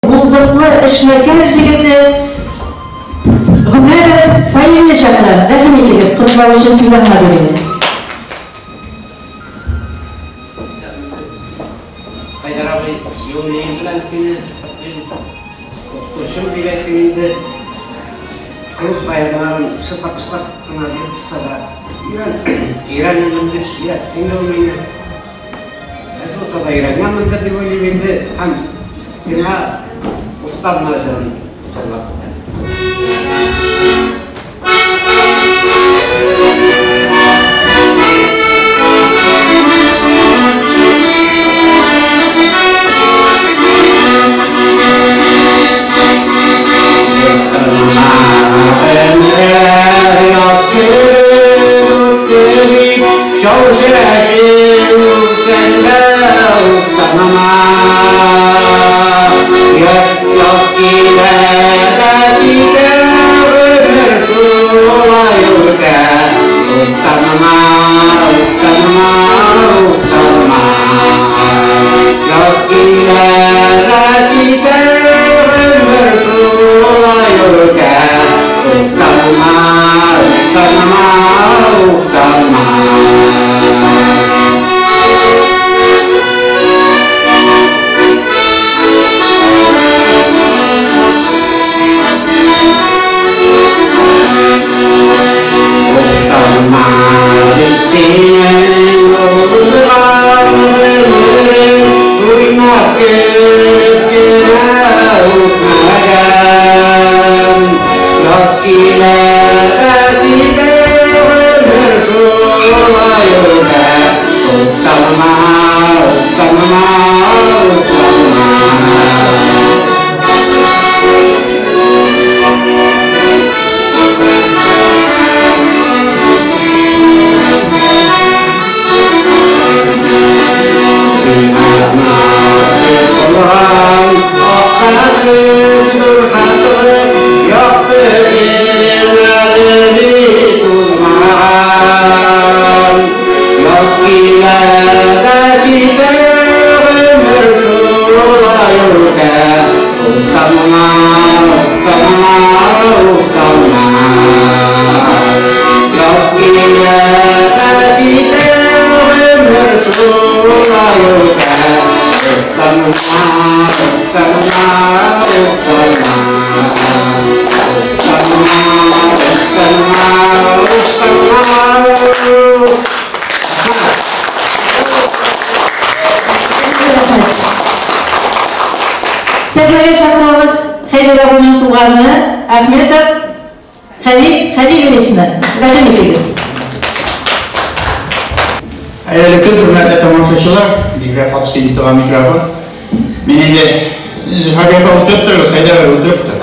булдыклы эшмәкәр җегете Гомәров Фаилне чакырам. Рәхим итегез, котлау өчен сүз аңа бирелә. Хәйдәр абый, юбилеең белән сине котлыйм. Укытучым дип әйтим инде. Клуб баяннарын шыпырт-шыпырт кына биреп торса да, өйрәнермендер, өйрәттең дә ул мине. Әз булса да өйрәнгәнмендер дип уйлыйм инде. Һәм сиңа Уфтанма җырын җырлап үтәм. Сәхнәгә чакырабыз Хәйдәр абыйның туганы Ахметов Хәмит Хәлиловичны. Рәхим итегез. Хәерле көн, хөрмәтле тамашачылар. Бигрәк хат сөйли торган микрофон. Мин инде Зөһрә апа утырып торыгыз, Хәйдәр абый утырып тор.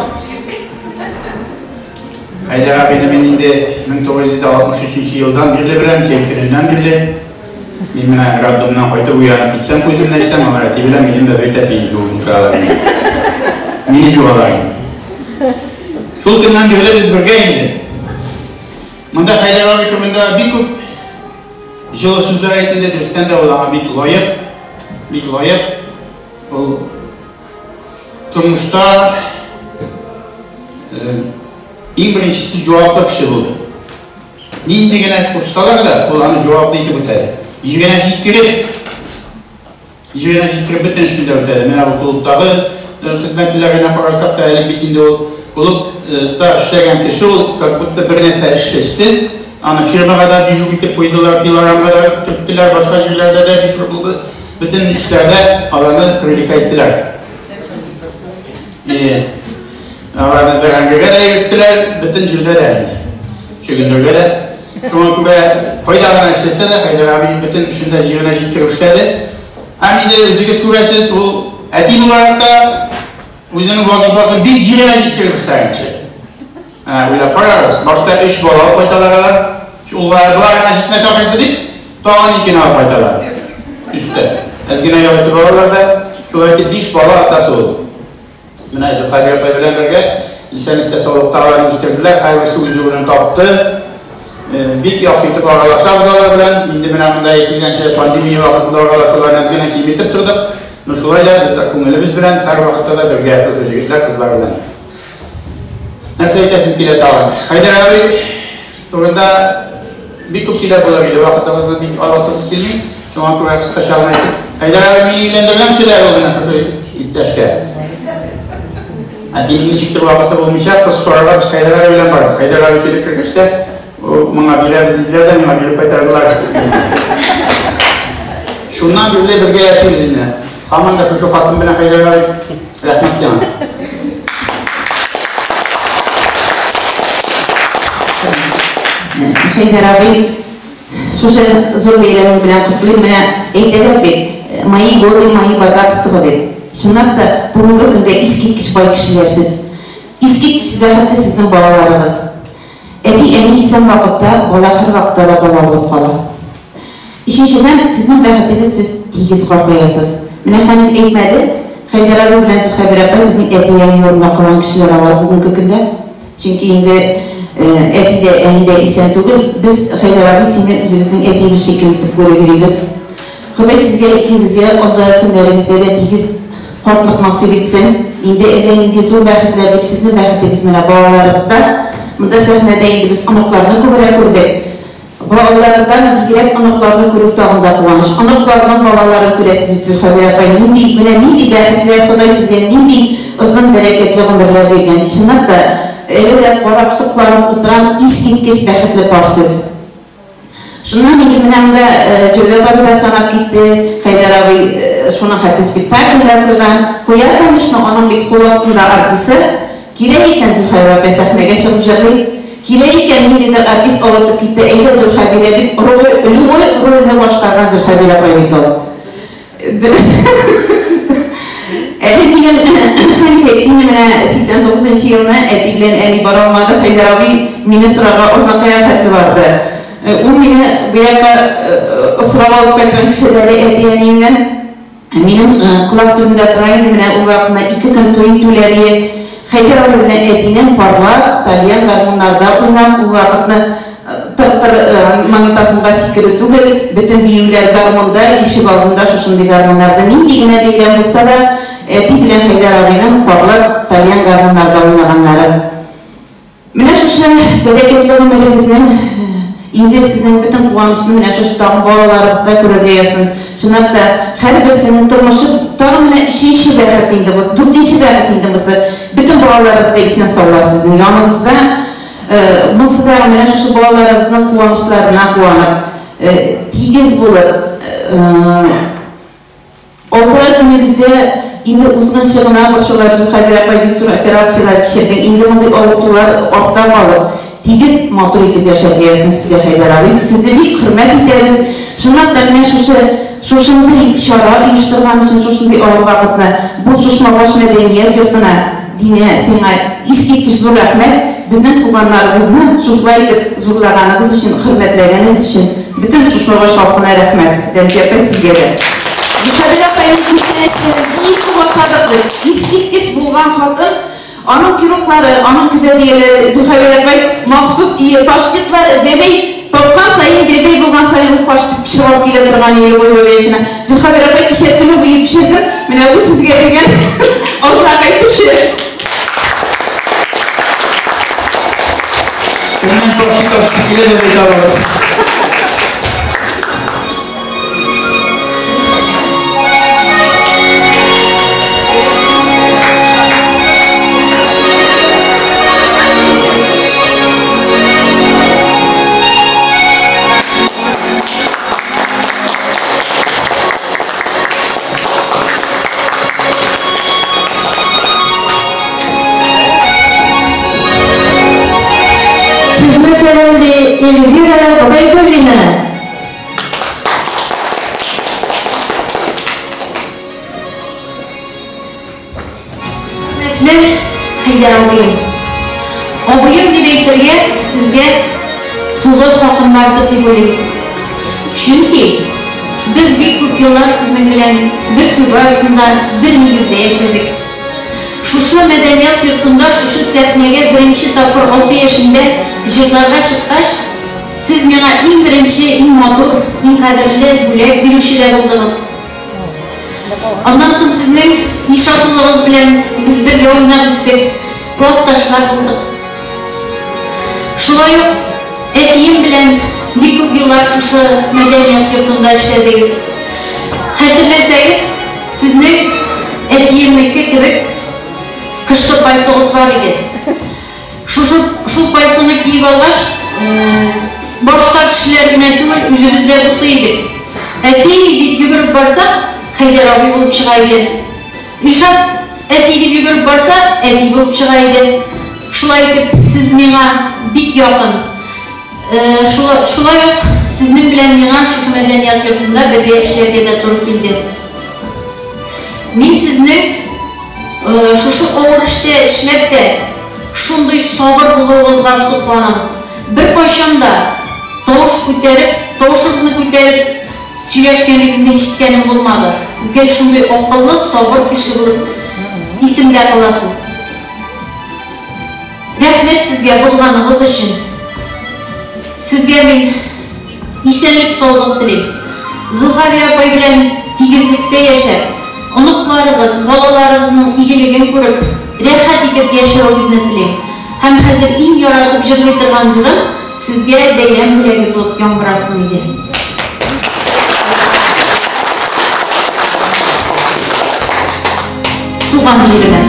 Хәйдәр абыйны мин инде 1963 елдан бирле беләм, җәй көненнән бирле. Мин менә роддомнан кайтып уянып китсәм, күземне ачсам, алар әти белән минем бәбәй тәпиен җуып утыралар инде. Мине җуалар инде. Шул көннән бирле без бергә инде. Монда Хәйдәр абый турында бик күп җылы сүзләр әйтелде, дөрестән дә ул аңа бик лаек, бик лаек. Ул тормышта иң беренчесе җаваплы кеше булды. Нинди генә эш кушсалар да, ул аны җаваплы итеп үтәде. Җиренә җиткереп, җиренә җиткереп бөтен эшен дә үтәде. Менә бу клубтагы хезмәтләренә карасак та, әле бит инде ул клубта эшләгән кеше ул, как будто бер нәрсә эшсез. Аны фирмага да дежур итеп куйдылар, пилорамга да төрттеләр, башка җирләрдә дә дежур булды. Бөтен эшләрдә аларны привлекать иттеләр. Аларны бәрәңгегә дә йөрттеләр, бөтен җирдә дә инде. Чөгендергә дә. Шуңа күрә кайда гына эшләсә дә, Хәйдәр абый бөтен эшен дә җиренә җиткереп эшләде. Һәм инде үзегез күрәсез, ул әти буларак та үзенең вазифасын бик җиренә җиткереп эшләгән кеше. Уйлап карагыз, башта 3 бала алып кайталар алар. Уллары болар гына җитмәсә ахрысы дип, тагын 2-не алып кайталар. Өстә. Әз генә ял итеп алалар да, шулай итеп 5 бала атасы ул. Менә Зөфәр апай белән бергә исәнлектә саулыкта аларны үстерделәр, һәрберсе үз урынын тапты. Бик яхшы итеп аралашабыз алар белән. Инде менә монда әйтелгәнчә, пандемия вакытында аралашуларны әз генә киметеп тордык. Но шулай да без күңелебез белән һәрвакытта да бергә шушы җегетләр, кызлар белән. Нәрсә әйтәсем килә тагын? Хәйдәр абый турында бик күп сөйләп булыр иде, вакытыбызны бик аласыбыз килми. Шуңа күрә кыскача гына әйтеп, Хәйдәр абый мине өйләндергән кеше дә ул менә шушы иптәшкә. Әтинең ничектер вакыты булмыйча, кыз сорарга без Хәйдәр абый белән бардык. Хәйдәр абый килеп кергәч тә, моңа бирәбез диделәр дә, миңа биреп кайтардылар. Шуннан бирле бергә яшибез инде. Һаман да шушы хатын белән, Хәйдәр абый, рәхмәт сиңа. Хәйдәр абый, шушы зур бәйрәмең белән котлыйм. Менә әйтәләр бит, мои годы, мои богатства дип. Чынлап та, бүгенге көндә искиткеч бай кешеләр сез. Искиткеч бәхетле сезнең балаларыгыз. Әти-әни исән вакытта бала һәрвакытта да бала булып кала. Өченчедән, сезнең бәхетегез, сез тигез картаясыз. Менә Хәниф әйтмәде, Хәйдәр абый белән Зөһрәбир апай безнең әти-әни урынына калган кешеләр алар бүгенге көндә. Чөнки инде әти дә, әни дә исән түгел. Без, Хәйдәр абый, сине үзебезнең әтиебез шикелле итеп күреп йөрибез. Ходай сезгә икегезгә алдагы көннәрегездә дә тигез картлык насыйп итсен. Инде әллә нинди зур бәхетләр дип, сезнең бәхетегез менә балаларыгызда. Монда сәхнәдә инде без оныкларны күбрәк күрдек. Балалардан бигрәк оныкларны күрү тагын да куаныч. Оныкларның балаларын күрәсез бит, Зөлхәбирә апай, нинди, менә нинди бәхетле, Ходай сезгә нинди озын бәрәкәтле гомерләр биргән. Чынлап та, әле дә карап, сокланып утырам, искиткеч бәхетле пар сез. Шуннан инде менә монда Җәүдәт абый да санап китте, Хәйдәр абый шуның хәтле спектакльләр куйган. Куя, конечно, аның бит кул астында артисы. Килә икән Зөлхәбирә апай сәхнәгә чыгып җырлый. Килә икән ниндидер артист авыртып китте, әйдә Зөлхәбирә дип, роль, любой рольне башкарган Зөлхәбирә апай бит ул. Әле минем Хәниф әйтте инде менә 89 нчы елны әти белән әни бара алмады, Хәйдәр абый мине сорарга Азнакайга хәтле барды. Ул мине бу якка сорап алып кайткан кеше дә әле әти-әниемнән. Минем колак төбендә тора инде менә ул вакытны 2 көн туй итүләре. Хәйдәр абый белән әтинең парлап, тальян гармуннарда уйнап, ул вакытны тыр-тыр магнитофонга сикерү түгел, бөтен биюләр гармунда, ишек алдында шушындый гармуннарда. Нинди генә бәйрәм булса да, әти белән Хәйдәр абыйның парлап тальян гармуннарда уйнаганнары. Менә шушы бәрәкәтле гомерегезнең инде сезнең бөтен куанычны менә шушы тагын балаларыгызда күрергә язсын. Чынлап та, һәрберсенең тормышы тагын менә өченче бәхет инде бу, дүртенче бәхет инде бусы. Бөтен балаларыгыз да исән саулар сезнең яныгызда. Монысы да менә шушы балаларыгызның куанычларына куанып, тигез булып, Алдагы көнегездә инде узгынчы гына борчулар, Зөлхәбирә апай бик зур операцияләр кичергән, инде мондый авыртулар артта калып, тигез, матур итеп яшәргә язсын сезгә, Хәйдәр абый. Сезне бик хөрмәт итәбез. Чынлап та менә шушы шушындый чара оештырган өчен, шушындый авыр вакытны бу Шушмабаш мәдәният йортына, Динә, сиңа искиткеч зур рәхмәт, безнең туганнарыбызны шушылай итеп зурлаганыгыз өчен, хөрмәтләгәнегез өчен бөтен Шушмабаш халкына рәхмәт. Рәмзия апай, сезгә дә. Зөлхәбирә апайның күчтәнәчләрен бик күп ашадык без. Искиткеч булган хатын, аның пироглары, аның гөбәдияләре, Зөлхәбирә апай махсус ие паштетлары, бәбәй тапкан саен, бәбәй булган саен ул паштет пешереп алып килә торган иде любой бәбәй өчен. Зөлхәбирә апай кичә төне буе пешерде, менә бу сезгә дигән азнакай төше. Кемнең паштет ашыйсы килә бәбәй табыгыз. Эльвира Гобәйдуллина. Хөрмәтле Хәйдәр абыем. Абыем дип әйтергә сезгә тулы хакым бардыр дип уйлыйм. Чөнки без бик күп еллар сезнең белән бер түбә астында, бер нигездә яшәдек. Шушы мәдәният йортында, шушы сәхнәгә беренче тапкыр 6 яшемдә җырларга чыккач, сез миңа иң беренче, иң матур, иң кадерле бүләк бирүче дә булдыгыз. Аннан соң сезнең Илшат улыгыз белән без бергә уйнап үстек, классташлар булдык. Шулай ук әтием белән бик күп еллар шушы мәдәният йортында эшләдегез. Хәтерләсәгез, сезнең әтиемнеке кебек кышкы пальтогыз бар иде. Шушы шул пальтоны киеп алгач, башка кешеләр генә түгел, үзебез дә бутый идек. Әти дип йөгереп барсак, Хәйдәр абый булып чыга иде. Илшат әти дип йөгереп барса, әти булып чыга иде. Шулай итеп, сез миңа бик якын. Шулай ук сезнең белән миңа шушы мәдәният йортында бергә эшләргә дә туры килде. Мин сезнең шушы авыр эштә эшләп тә, шундый сабыр булуыгызга сокланам. Беркайчан да тавыш күтәреп, тавышыгызны күтәреп сөйләшкәнегезне ишеткәнем булмады. Гел шундый акыллы, сабыр кеше булып исемдә каласыз. Рәхмәт сезгә булганыгыз өчен. Сезгә мин исәнлек-саулык телим. Зөлхәбирә апай белән тигезлектә яшәп, оныкларыгыз, балаларыгызның игелеген күреп, рәхәт итеп яшәвегезне телим. Һәм хәзер иң яратып җырлый торган җырым сезгә бәйрәм бүләге булып яңгырасын иде. Туган җиремә.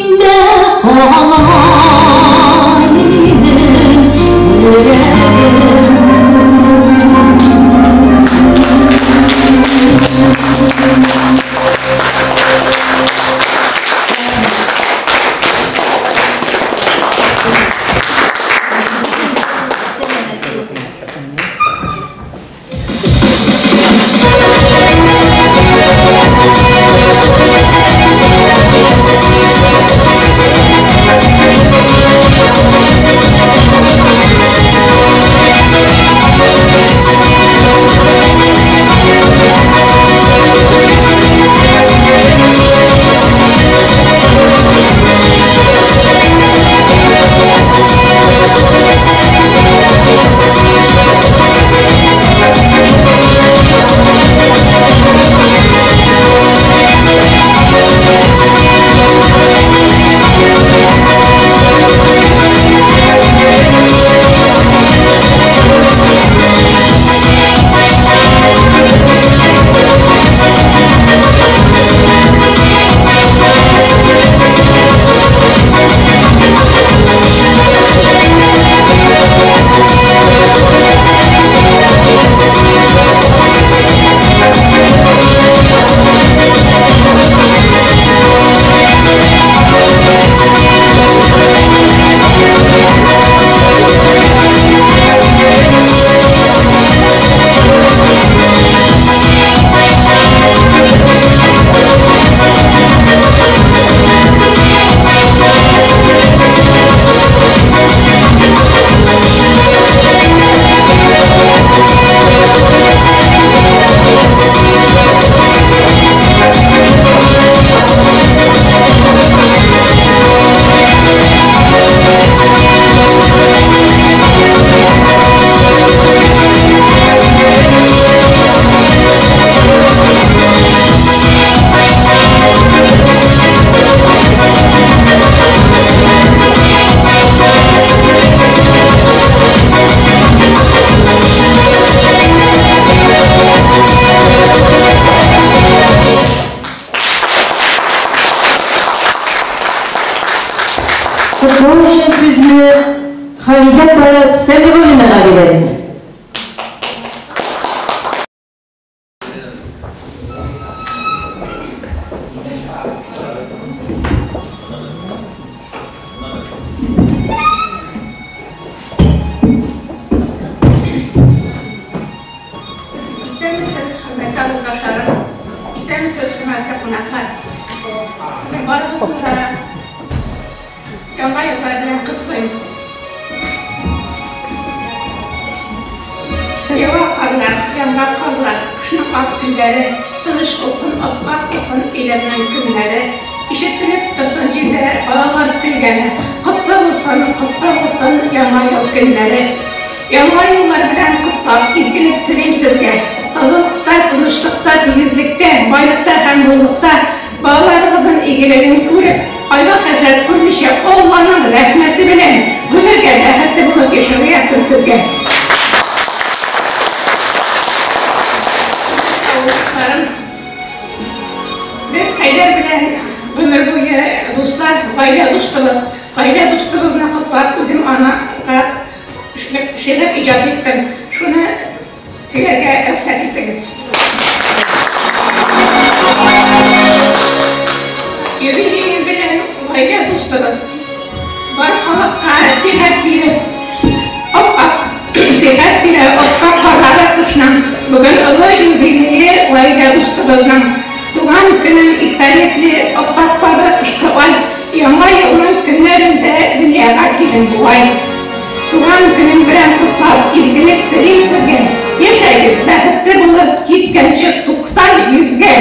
Синдә кала минем йөрәгем. Котлау өчен сүзне Халидә апа Сәмигуллинага бирәбез. Исәнмесез, хөрмәтле авылдашларым! Исәнмесез, хөрмәтле кунаклар! Сезнең барыгызны да Яңа еллар белән котлыйм. Ява карлар, яңа карлар, кышның ак көннәре, тыныч булсын, ап-ак булсын өйләрнең көннәре. Ишетелеп торсын җирдә балалар көлгәне. Котлы булсын, котлы булсын Яңа ел көннәре. Яңа еллар белән котлап, изгелек телим сезгә. Тазалыкта, тынычлыкта, тигезлектә, байлыкта һәм муллыкта балаларыгызның игелеген күреп, кайгы-хәсрәт күрмичә, Алланың рәхмәте белән гомергә бәхетле булып яшәргә язсын сезгә. Авылдашларым, без Хәйдәр белән гомер буе дуслар, гаилә дустыбыз. Гаилә дустыбызны котлап, үзем анага шигырь иҗат иттем. Шуны сөйләргә рөхсәт итегез. Юбилее белән гаилә дустыгыз. Бар халыкка сихәт биреп, ап-ак сихәт бирә ап-ак карлары кышның. Бүген олы юбилее гаилә дустыбызның. Туган көнен истәлекле ап-ак карлы кышкы ай, Яңа елның көннәрендә дөньяга килен бугай. Туган көнең белән котлап, изгелек телим сезгә. Яшәгез, бәхетле булып, киткәнче 90 йөзгә.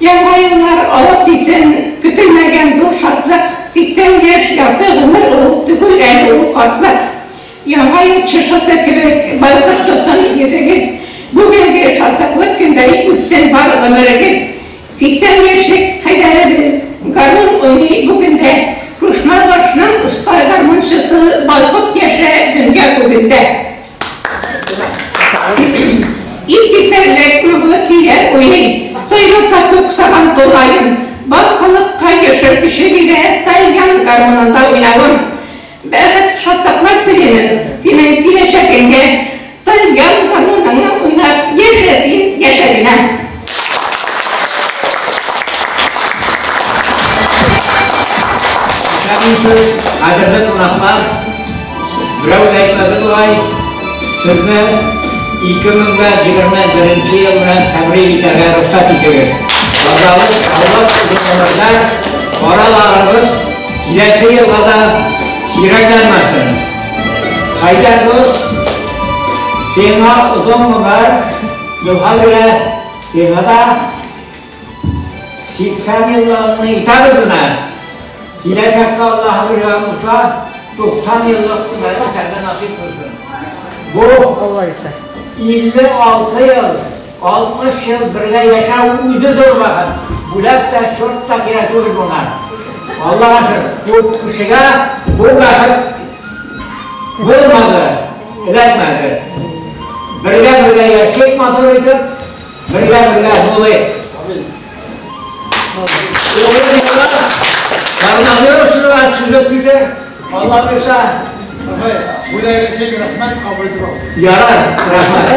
Яңа еллар алып килсен, көтелмәгән зур шатлык. 80 яшь ярты гомер ул, түгел әле ул картлык. Яңа ел чыршысы кебек балкып торсын йөзегез. Бүгенге шатлыклы көндәй үтсен бар гомерегез. 80 яшьлек Хәйдәребез гармун уйный бүген дә. Шушма башның оста гармунчысы балкып яшә дөнья күгендә. Искитәрлек моңлы көйләр уйный, Сайрата күк сабан тугаен. Бар халыкка яшәү көче бирә тальян гармунында уйнавың. Бәхет, шатлыклар телимен синең киләчәгеңгә. Тальян гармуныңны уйнап яшә син, яшә генә. Исәнмесез, кадерле кунаклар! Берәү дә әйтмәде бугай, сезне 2021 ел белән тәбрик итәргә рөхсәт итегез. Тазалык, саулык, озын гомерләр, араларыбыз киләсе елга да сирәкләнмәсен. Хәйдәр дус, сиңа озын гомер, Гөлхәбирә, сиңа да 80 еллыгыңны итәбез менә. Киләчәктә Аллаһы биргән булса, 90 еллык гомер итәргә насыйп кылсын. Бу 56 ел, 60 ел бергә яшәү үзе зур бәхет. Бүләк тә, чорт та кирәк түгел моңа. Аллаһка шөкер, күп кешегә бу бәхет булмады, эләкмәде. Бергә-бергә яшик матур итеп, бергә-бергә булыйк. Коронавирусны төзеп китер, Алла бирсә. Бүләк өчен рәхмәт, кабул итеп ал. Ярар, рәхмәт.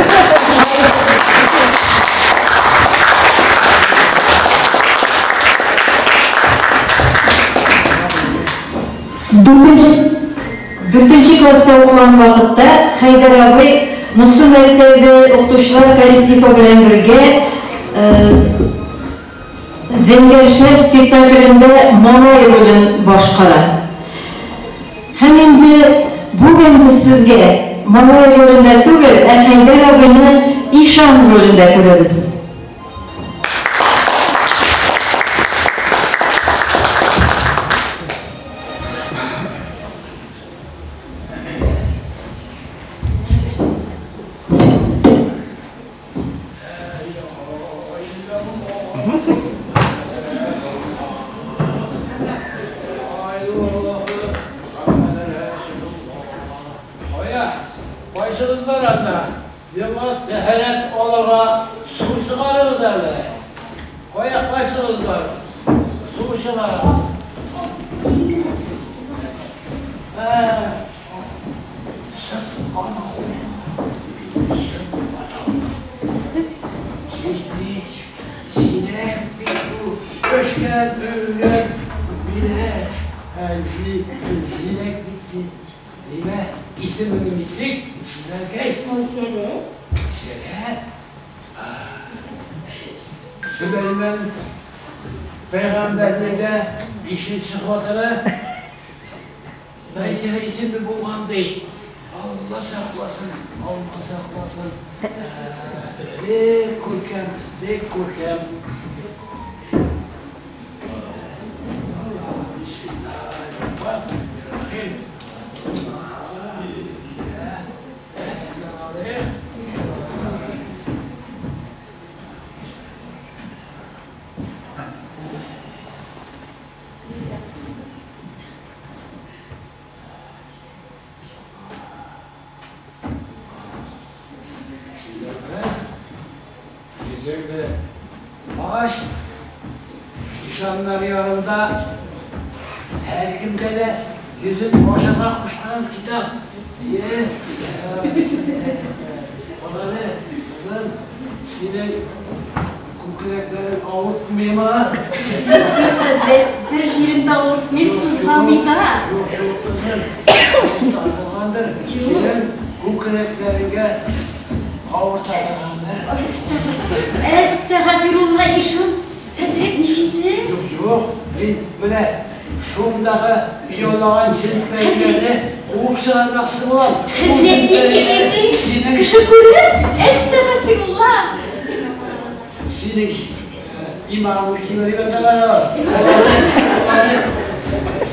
Дүртенче класста укыган вакытта Хәйдәр абый Носы мәктәбе укытучылар коллективы белән бергә Зәңгәр шәл спектаклендә малай ролен башкара. Һәм инде бүген без сезгә малай ролендә түгел, ә Хәйдәр абыйны ишан ролендә күрәбез. Кая, кайсыгыз бар анда? Миңа тәһарәт алырга су чыгарыгыз әле. Кая, кайсыгыз бар? Су чыгарыгыз. Ә, Сөләйман пәйгамбәрнең дә бишенче хатыны Мәйсәрә исемле булган ди. Алла сакласын, Алла сакласын. Бик күркәм, бик күркәм. Йөзеңне ач, ишаннар янында һәркемгә дә йөзен ачарга кушкан китап. Ие, карале, кызым, синең күкрәкләрең авыртмыймы? Хәзрәт, бер җирем дә авыртмый, сызламый да. Юк, юк, кызым, тартылгандыр. Синең күкрәкләреңә авырта торгандыр. Әстәгъфирулла, ишан хәзрәт, нишлисең? Юк, юк, мин менә шундагы оялаган җен-пәриләрне куып чыгармакчы булам. Хәзрәт, син нишлисең? Кеше күрер, әстәгъфирулла. Синең иманыңны кимереп яталар алар. Аларны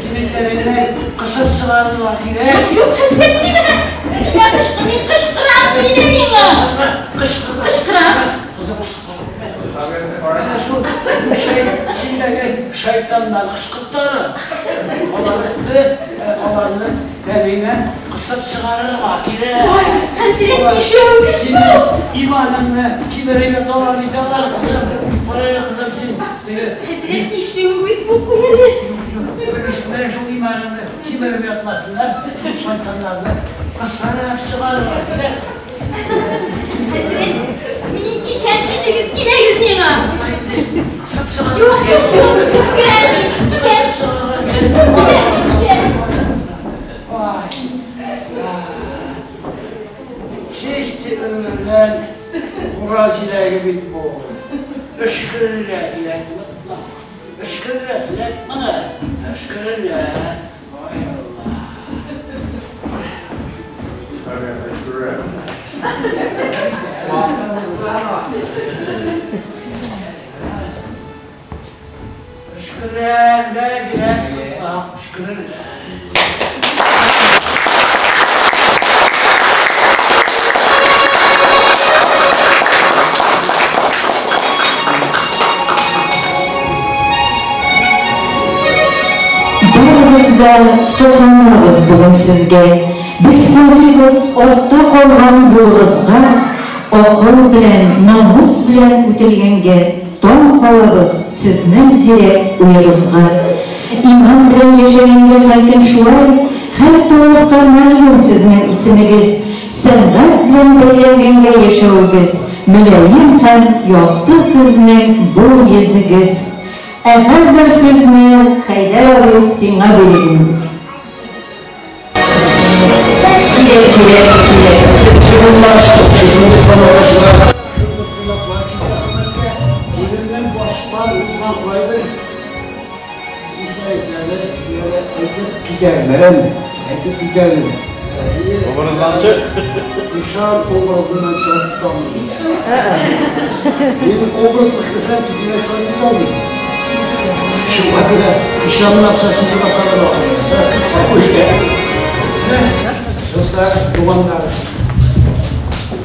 синең тәнеңнән кысып чыгарырга кирәк. Юк, юк, хәзрәт, тимә. Миңа кычкыр, мин кычкырам, тимә миңа. Кычкырма. Кычкырам. Кызым, кычкырма. Әнә шул синдәге шайтаннар кычкыртары. Аларны, аларны тәнеңнән кысып чыгарырга кирәк. Ой, хәзрәт, нишләвегез бу? Синең иманыңны кимереп яталар бит алар, кызым. Кара әле, кызым, син Хәзрәт, нишләвегез бу, куй әле. Менә шул иманымны кимереп ятмасыннар, шул шайтаннарны кысып чыгарырга кирәк. Хәзрәт, мин китәм, китегез, тимәгез миңа. Юк, юк, юк, юк, керәм мин, китәм. Китәм, китәм. Чәчте өлгергән кура җиләге бит бу. Өшкерергә кирәк мотлак. Өшкерергә кирәк моны. Өшкерергә. Ай Алла. Өшкерергә кирәк мотлак. Өшкерергә. Барыбыз да сокланабыз бүген сезгә. Без карыйбыз артта калган юлыгызга, акыл белән, намус белән үтелгәнгә таң калабыз сезнең зирәк уегызга. Иман белән яшәгәнгә һәркем шулай, һәр тавыкка мәгълүм сезнең исемегез, сәнгать белән бәйләнгәнгә яшәвегез, мөлаем һәм якты сезнең бу йөзегез. Ә хәзер сүзне, Хәйдәр абый, сиңа бирим. Кирәк, кирәк, кирәк. Минемнән башка узган кайбер истәлекләрне сезгә әйтеп китәрмен, әйтеп китәрмен. Образланчы. Ишан образыннан чыгып китә алмыйм. Мин образ эшләсәм, тизрәк чыгып китә алмыйм. Шуңа күрә ишанның акчасын җыймаса да гафу итә. Дуслар, туганнар.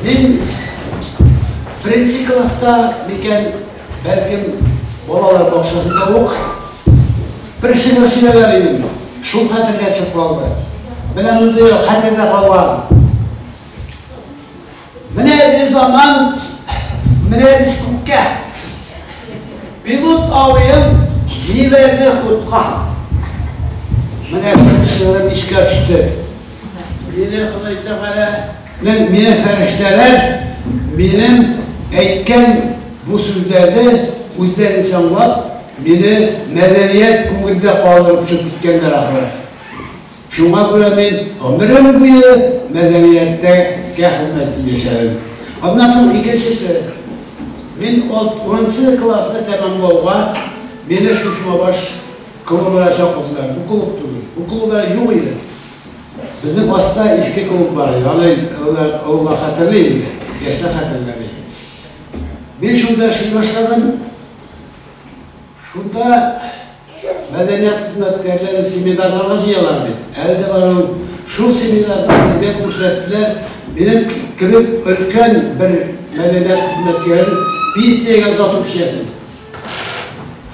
Мин беренче класста микән, бәлкем балалар бакчасында ук бер шигырь сөйләгән идем. Шул хәтергә төшеп калды. Менә мондый хәтердә калган. Менә бер заман, менә без күккә. Пилот абыем җибәрде хутка. Менә бер шигырем искә төште. Мине Ходай Тәгалә, мине фәрештәләр минем әйткән бу сүзләрне үзләренчә аңлап, мине мәдәният күңелдә калдырып төшеп киткәннәр ахры. Шуңа күрә мин гомерем буе мәдәнияткә хезмәт итеп яшәдем. Аннан соң икенчесе, мин унынчы классны тәмамлауга мине Шушмабаш клубына чакырдылар. Бу клуб түгел, бу клуб әле юк иде. Безнең аста иске клуб бар иде, аны олылар хәтерли инде, яшьләр хәтерләми. Мин шунда эшли башладым. Шунда мәдәният хезмәткәрләрен семинарларга җыялар бит. Әле дә бар ул. Шул семинарда безгә күрсәттеләр, минем кебек өлкән бер мәдәният хезмәткәрен пенсиягә озату кичәсен.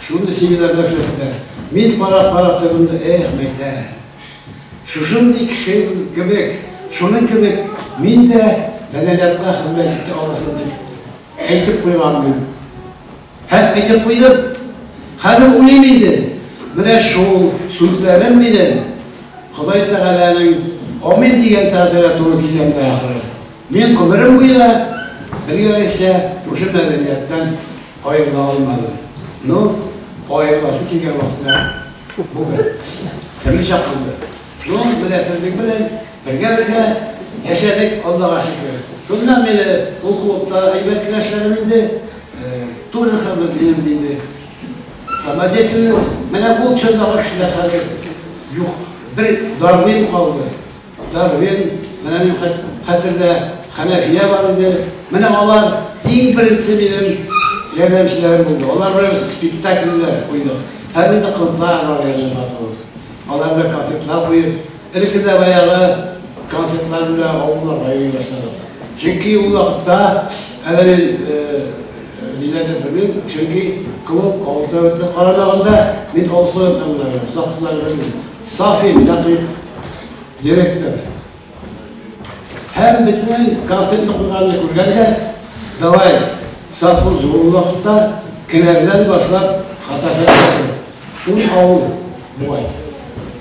Шуны семинарда күрсәттеләр. Мин карап-карап тордым да, эх, мәйтә. Шушындый кеше кебек, шуның кебек мин дә мәдәниятка хезмәт итә алырмын дип әйтеп куйганмын. Һәм әйтеп куйдым. Хәзер уйлыйм инде, менә шул сүзләрем минем Ходай Тәгаләнең амин дигән сәгатенә туры килгәндер ахры. Мин гомерем буена бер генәчә шушы мәдәнияттән аерыла алмадым. Ну, аерыласы килгән вакытлар булды. Төрле чак булды. Ну, менә сезнең белән бергә-бергә яшәдек, Аллага шөкер. Шуннан бирле ул клубта әйбәт кенә эшләдем инде. Тоже хезмәт минем инде. Самодеятельность, менә ул чордагы кешеләр хәзер юк. Бер Дарвин калды. Дарвин, менә минем хәтердә Хәнәфия бар иде. Менә алар иң беренче минем ярдәмчеләрем булды. Алар белән без спектакльләр куйдык. Һәм инде кызлар бар иде матур. Алар белән концертлар куеп, элекке дә баягы концертлар белән авылларга йөри башладык. Чөнки ул вакытта әле мин ниләрдә тормыйм, чөнки клуб авыл советы карамагында мин авыл советында беләм, сакчылар белмим. Сафин Нәкыйп директор. Һәм безнең концертны куйганны күргәндә, давай, совхоз ул вакытта Кенәрдән башлап Хасаршаякта 10 авыл бугай.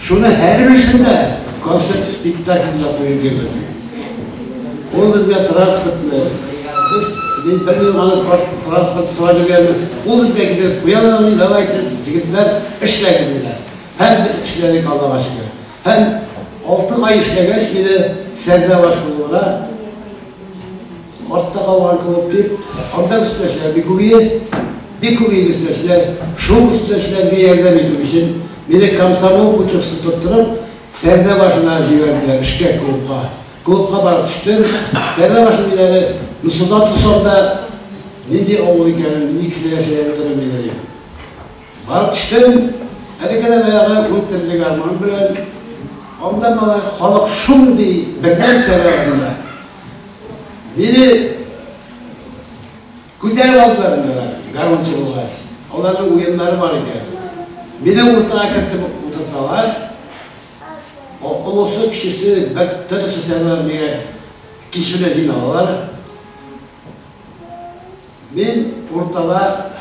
Шуны һәрберсендә концерт спектакльләр куеп йөрдек. Ул безгә транспортны, без без бер ел аны транспорт сорап йөргәнне, ул безгә китереп куя да, давай сез, егетләр, эшләгез, диләр. Һәм без эшләдек, Аллага шөкер. Һәм 6 ай эшләгәч, мине Сәрдәбаш клубына, артта калган клуб дип, анда өстәшләр бик күп иде, бик күп иде өстәшләр. Шул өстәшләргә ярдәм итү өчен мине комсомол путевкасы тоттырып, Сәрдәбашына җибәрделәр эшкә клубка. Клубка барып төштем. Сәрдәбашы мин әле Нусуда торсам да, нинди авыл икәнен, нинди кешеләр яшәгәнен дә белми идем. Барып төштем, әлеге дә баягы ун телле гармун белән. Анда малай халык шундый бердәм сәбәп. Мине күтәреп алдылар инде алар, гармунчы булгач. Аларның уеннары бар икән. Мине уртага кертеп утырталар. Олысы, кечесе, бер төрлесе сәбәп миңа кич белән җыйналалар. Мин уртада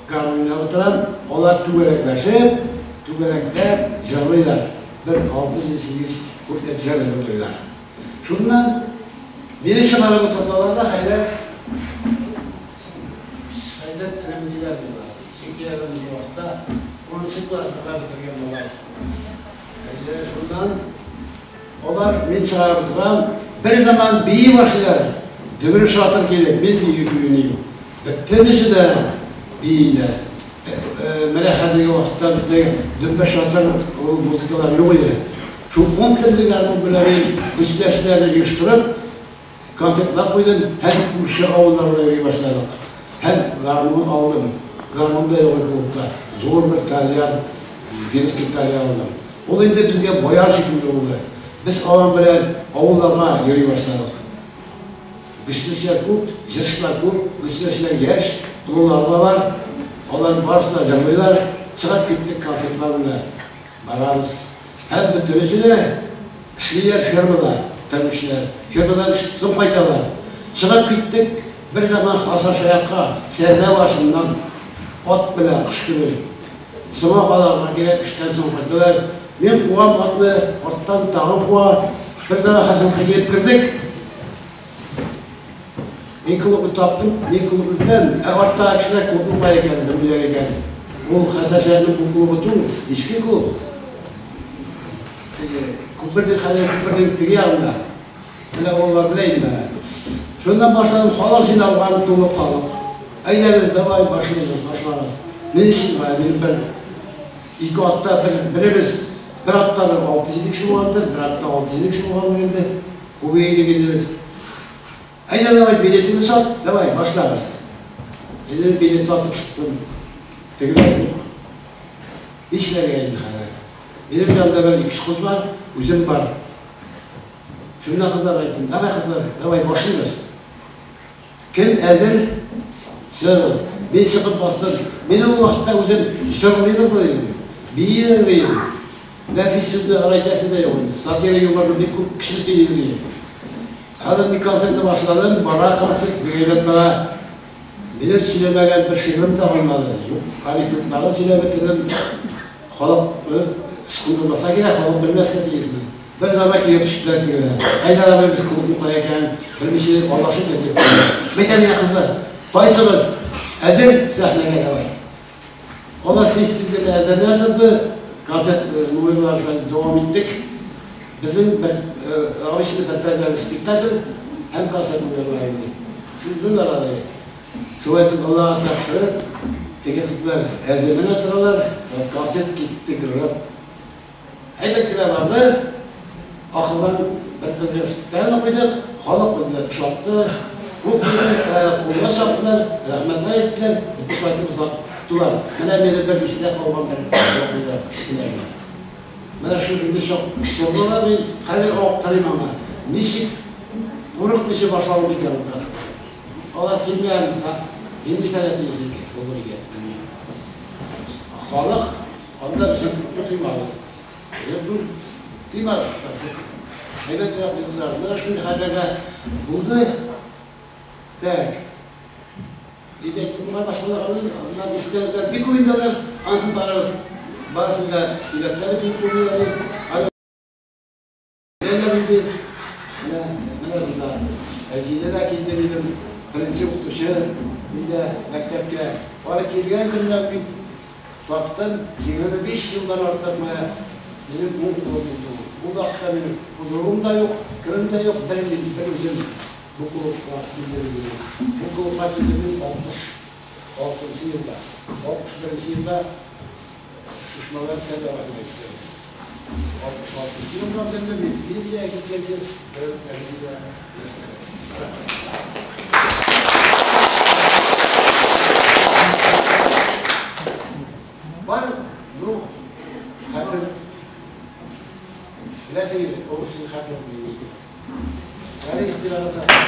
гармунда утырам, алар түгәрәкләшеп, түгәрәкләп җырлыйлар. Бер 6-7-8 куплет җыр җырлыйлар. Шуннан мине чыгарып утырталар да, Хәйдәр, Хәйдәр энем диләр була. Чөнки әле ул вакытта 10 классны бетергән малай. Әйе, шуннан алар мин чыгарып утырам, бер заман бии башлыйлар. Дөбер шатыр килеп, мин бию уйныйм. Бөтенесе дә бииләр. Менә хәзерге вакытта безнең дөбер шатыр ул музыкалар юк иде. Шул 10 телле гармун белән мин гөсләчеләрне җыештырып, концертлар куйдым һәм күрше авылларда йөри башладык. Һәм гармун алдым. Гармун да юк клубта. Зур бер тальян, венский тальян алдым. Ул инде безгә баяр шикелле булды. Без аның белән авылларга йөри башладык. Гөсләчеләр күп, җырчылар күп, гөсләчеләр яшь, олылар да бар. Алар барысы да җырлыйлар. Чыгып киттек концертлар белән. Барабыз. Һәм бөтенесе дә эшлиләр фермада, терлекчеләр. Фермадан соң кайталар. Чыгып киттек бер заман Хасаршаякка, Сәрдә башыннан ат белән кыш көне. Соңа каларга кирәк, эштән соң кайталар. Мин куам атны, арттан тагын куа. Бер заман Хәсәнкә килеп кердек. Мин клубны таптым, мин клубны беләм. Ә арттагы кешеләр клубның кая икәнен белмиләр икән. Ул Хәсәншәһәрнең бу клубы түгел, иске клуб. Теге күпернең хәзер күпернең теге ягында. Менә олылар белә инде аны. Шуннан башладым, халык җыйналган, тулы халык. Әйдәгез, давай башлыйбыз, башлагыз. Ни өчен бая мин бер ике атта бер беребез бер атта бер 6-7 кеше булгандыр, бер атта 6-7 кеше булгандыр инде. Күбәйдек инде без. Әйдә, давай, билетыңны сат, давай, башлагыз. Инде билет сатып чыктым. Тегеләр юк. Нишләргә инде хәзер? Минем янымда бер ике кыз бар, үзем бар. Шунда кызларга әйттем, давай, кызлар, давай, башлыйбыз. Кем әзер, чыгыгыз. Мин чыгып бастым. Мин ул вакытта үзем җырлый да идем, бии дә идем. Нәфис сүзне әйтәсе дә юк инде. Сатира юморны бик күп кеше сөйли идем. Хәзер мин концертны башладым, бара концерт, бик әйбәт бара. Минем сөйләмәгән бер шигырем дә калмады. Юк, анекдотларын сөйләп бетердем. Халык ычкындырмаса кирәк, халык белмәскә тиеш. Бер заман килеп төштеләр тегеләр. Хәйдәр абый, без клубны кая икән, белмичә алашып китеп. Мәйтәм, я кызлар, кайсыгыз әзер сәхнәгә давай. Алар тиз-тиз генә әзерләнә торды. Концерт номерлары шулай дәвам иттек. Безнең бер обычный бер пәрдәле спектакль һәм концерт номерлары иде. Шундый арада. Шулай итеп Аллага тапшырып, теге кызлар әзерләнә торалар, концерт китте гөрләп. Әйбәт кенә барды. Ахырдан бер пәрдәле спектакль куйдык. Халык безне ошатты. Күп кулга чаптылар, рәхмәтләр әйттеләр, безне шулай итеп озаттылар. Менә мине бер истә калган бер вакыйга кечкенә генә. Менә шул инде чорда да мин хәзер аптырыйм аңа. Ничек курыкмыйча башладым икән ул концертны. Алар килмәгән булса, нинди сәләтле икән булыр икән, белмим. Халык анда өзеклекне тоймады. Өзеклекне тоймады концерт. Әйбәт кенә куйдылар. Менә шундый хәлләр дә булды. Так. Диде әйтте, бугай башкалар аннан истәлекләр бик күп инде алар. Анысын барыбыз барысын да сөйләп тә бетереп булмый әле. Әле инде менә менә монда Әлҗинә дә килде минем беренче укытучы миндә мәктәпкә. Аны килгән көннән мин таптым, 25 елдан артык менә минем уң кулым булды ул. Ул вакытта минем худругым да юк, кемем дә юк, бер мин, бер үзем бу клубка килдем инде. Бу клубка килдем мин 66 елда. 61 елда Шушмалар сәүдә килеп 66 елдан бирле мин пенсиягә киткәнче бер әбидә яшәдем. Бар, ну, хәтер беләсең инде, ул сүз хәтер Әле игътибарыгызга.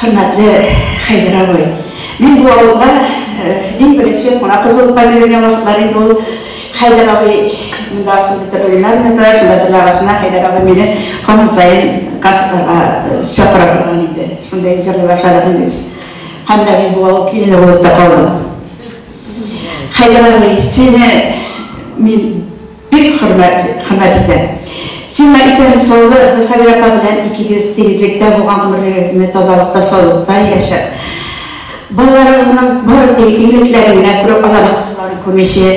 Хөрмәтле Хәйдәр абый, мин бу авылга иң беренче кунак кыз булып кайтып йөргән вакытлар инде ул. Хәйдәр абый монда компьютер уеннар уйната, шунда җырлагачына Хәйдәр абый мине һаман саен концертларга чакыра торган иде. Шунда җырлый башладык инде без. Һәм дә мин бу авыл килене булып та калдым. Хәйдәр абый, сине мин бик хөрмәт, хөрмәт итәм. Сиңа исәнлек-саулык, Зөлхәбирә апа белән икегез тигезлектә булган гомерләрегезне тазалыкта, саулыкта яшәп, балаларыгызның бары тик игелекләрен генә күреп, аларның кайгыларын күрмичә,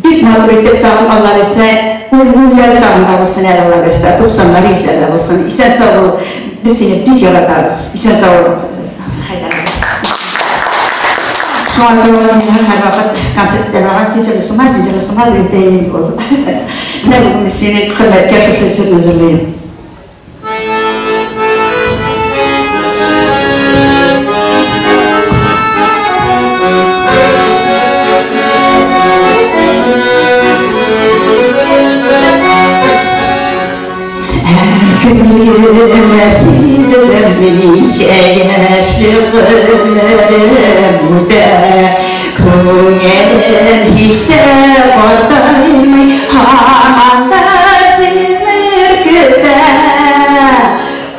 бик матур итеп тагын Алла бирсә, ун меңнәр тагын да булсын әле Алла бирсә, туксаннар, йөзләр дә булсын. Исән-сау бул, без сине бик яратабыз. Исән-сау бул, Хәйдәр абый. Шуңа күрә ул миңа һәрвакыт концертта барган, син җырлыйсыңмы, син җырлыйсыңмы дип әйтә иде инде ул. Менә бүген мин синең хөрмәткә шушы җырны җырлыйм. Көнгә сизелер ничә яшьлек гомерем үтә, Күңелем һич тә картаймый, һаман да сине көтә.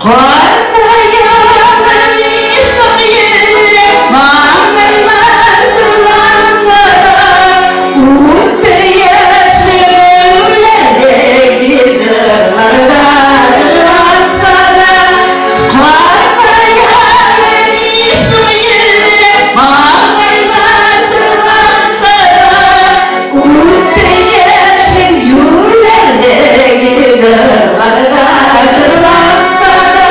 Картаямыни соң йөрәк, маңгайлар сырланса да, Үтте яшьлек гүләрлек дип җырларда җырланса да. Картаямыни соң йөрәк, маңгайлар сырланса да, Үтте яшьлек җүләрлек дип җырларда җырланса да.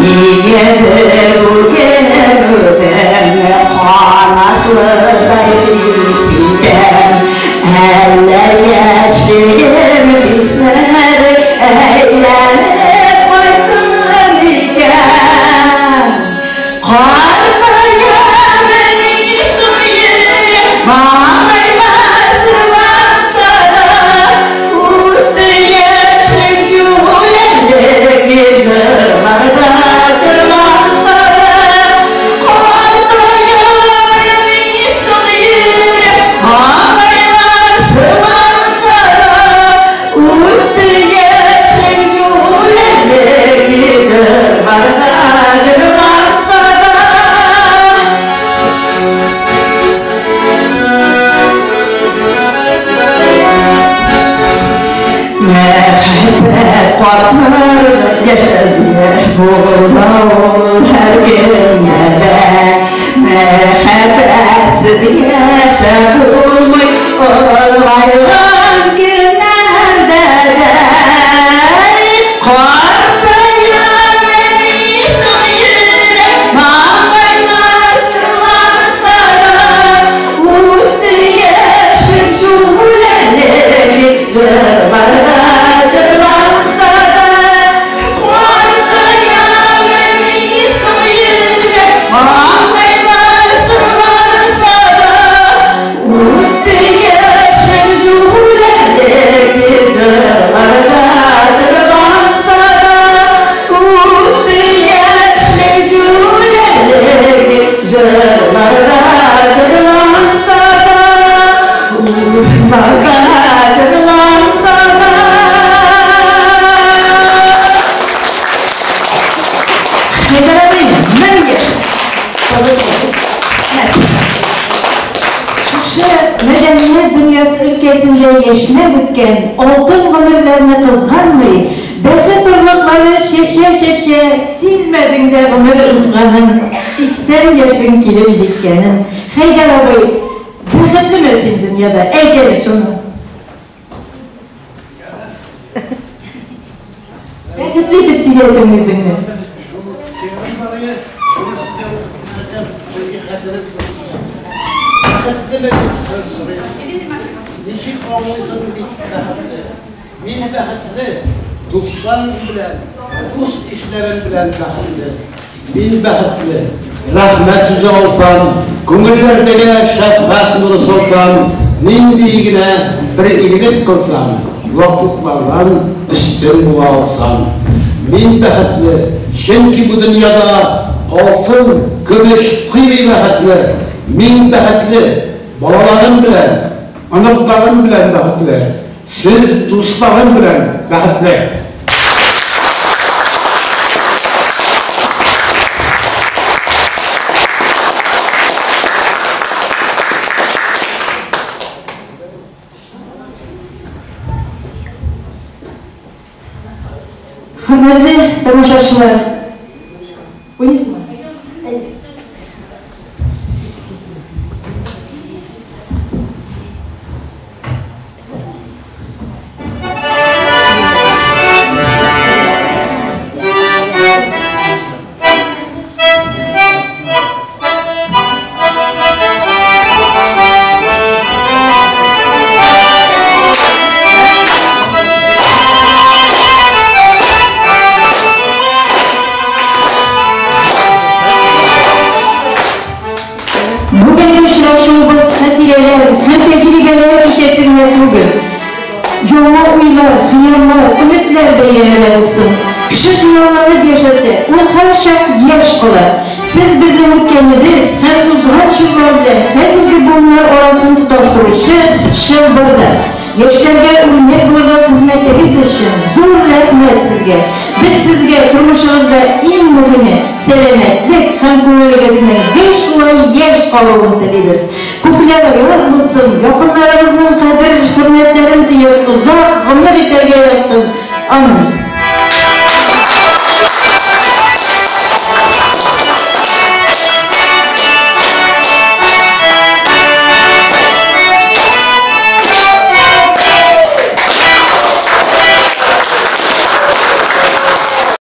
Нигәдер бүген үземне канатлыдай хис итәм, Әллә яшьлегем хисләре әйләнеп кайттымы микән? Картаямыни соң йөрәк, маңгайлар сырланса да, Үтте яшьлек җүләрлек дип җырларда җырланса да. Картаямыни соң йөрәк, маңгайлар сырланса да, Үтте яшьлек җүләрлек дип җырларда җырланса да. Мәхәббәт картыр яшәүгә була ул һәркемгә дә. Мәхәббәтсез яшәп булмый олайган көннәрдә дә. Картаямыни соң йөрәк, маңгайлар сырланса да, Үтте яшьлек җүләрлек дип җырларда җырланса да. Картаямыни соң йөрәк, маңгайлар сырланса да, Үтте яшьлек җүләрлек дип җырларда җырланса да. Үтте яшьлек җүләрлек дип җырларда җырланса да. Уйларда җырланса да. Хәйдәр абый, 1000 яшь! Шушы мәдәният дөньясы өлкәсендә яшьнәп үткән алтын гомерләрне кызганмый, бәхет орлыклары чәчә-чәчә, сизмәдең дә гомер узганын, 80 яшең килеп җиткәнен. Хәйдәр абый, бәхетлеме син дөньяда? Әйт әле шуны. Бәхетле итеп сизәсең үзеңне. Шул шигырем бар иде, шуны сезгә укып күрсәтәм, чөнки хәтерем Бәхетлеме дип сүз сорыйсың. Ничек аңлыйсың бит бәхетле? Мин бәхетле, дусларым белән, дус ишләрем белән бәхетле. Мин бәхетле, рәхмәт сүзе алсам, күңелләрдәге шәфкать нуры салсам, Нинди генә бер игелек кылсам, ваклыклардан өстен була алсам. Мин бәхетле, чөнки бу дөньяда алтын, көмеш коймый бәхетне. Мин бәхетле, балаларым белән, оныкларым белән бәхетле. Сез дусларым белән бәхетле. Хөрмәтле тамашачылар, уйныйсызмы? Бүгенге очрашуыбыз хатирәләр һәм тәҗрибәләр кичәсе генә түгел. Яңа уйлар, хыяллар, өметләр бәйрәме дә булсын. Кеше хыялланып яшәсә, ул һәрчак яшь кала. Сез безнең үткәнебез һәм узган чорлар белән хәзерге буыннар арасын тоташтыручы чылбыр да. Яшьләргә үрнәк булырлык хезмәтегез өчен зур рәхмәт сезгә. Без сезгә тормышыгызда иң мөһиме, сәламәтлек һәм күңелегезнең гел шулай яшь калуын телибез. Күкләр аяз булсын, якыннарыгызның кадер-хөрмәтләрен тоеп, озак гомер итәргә язсын. Амин.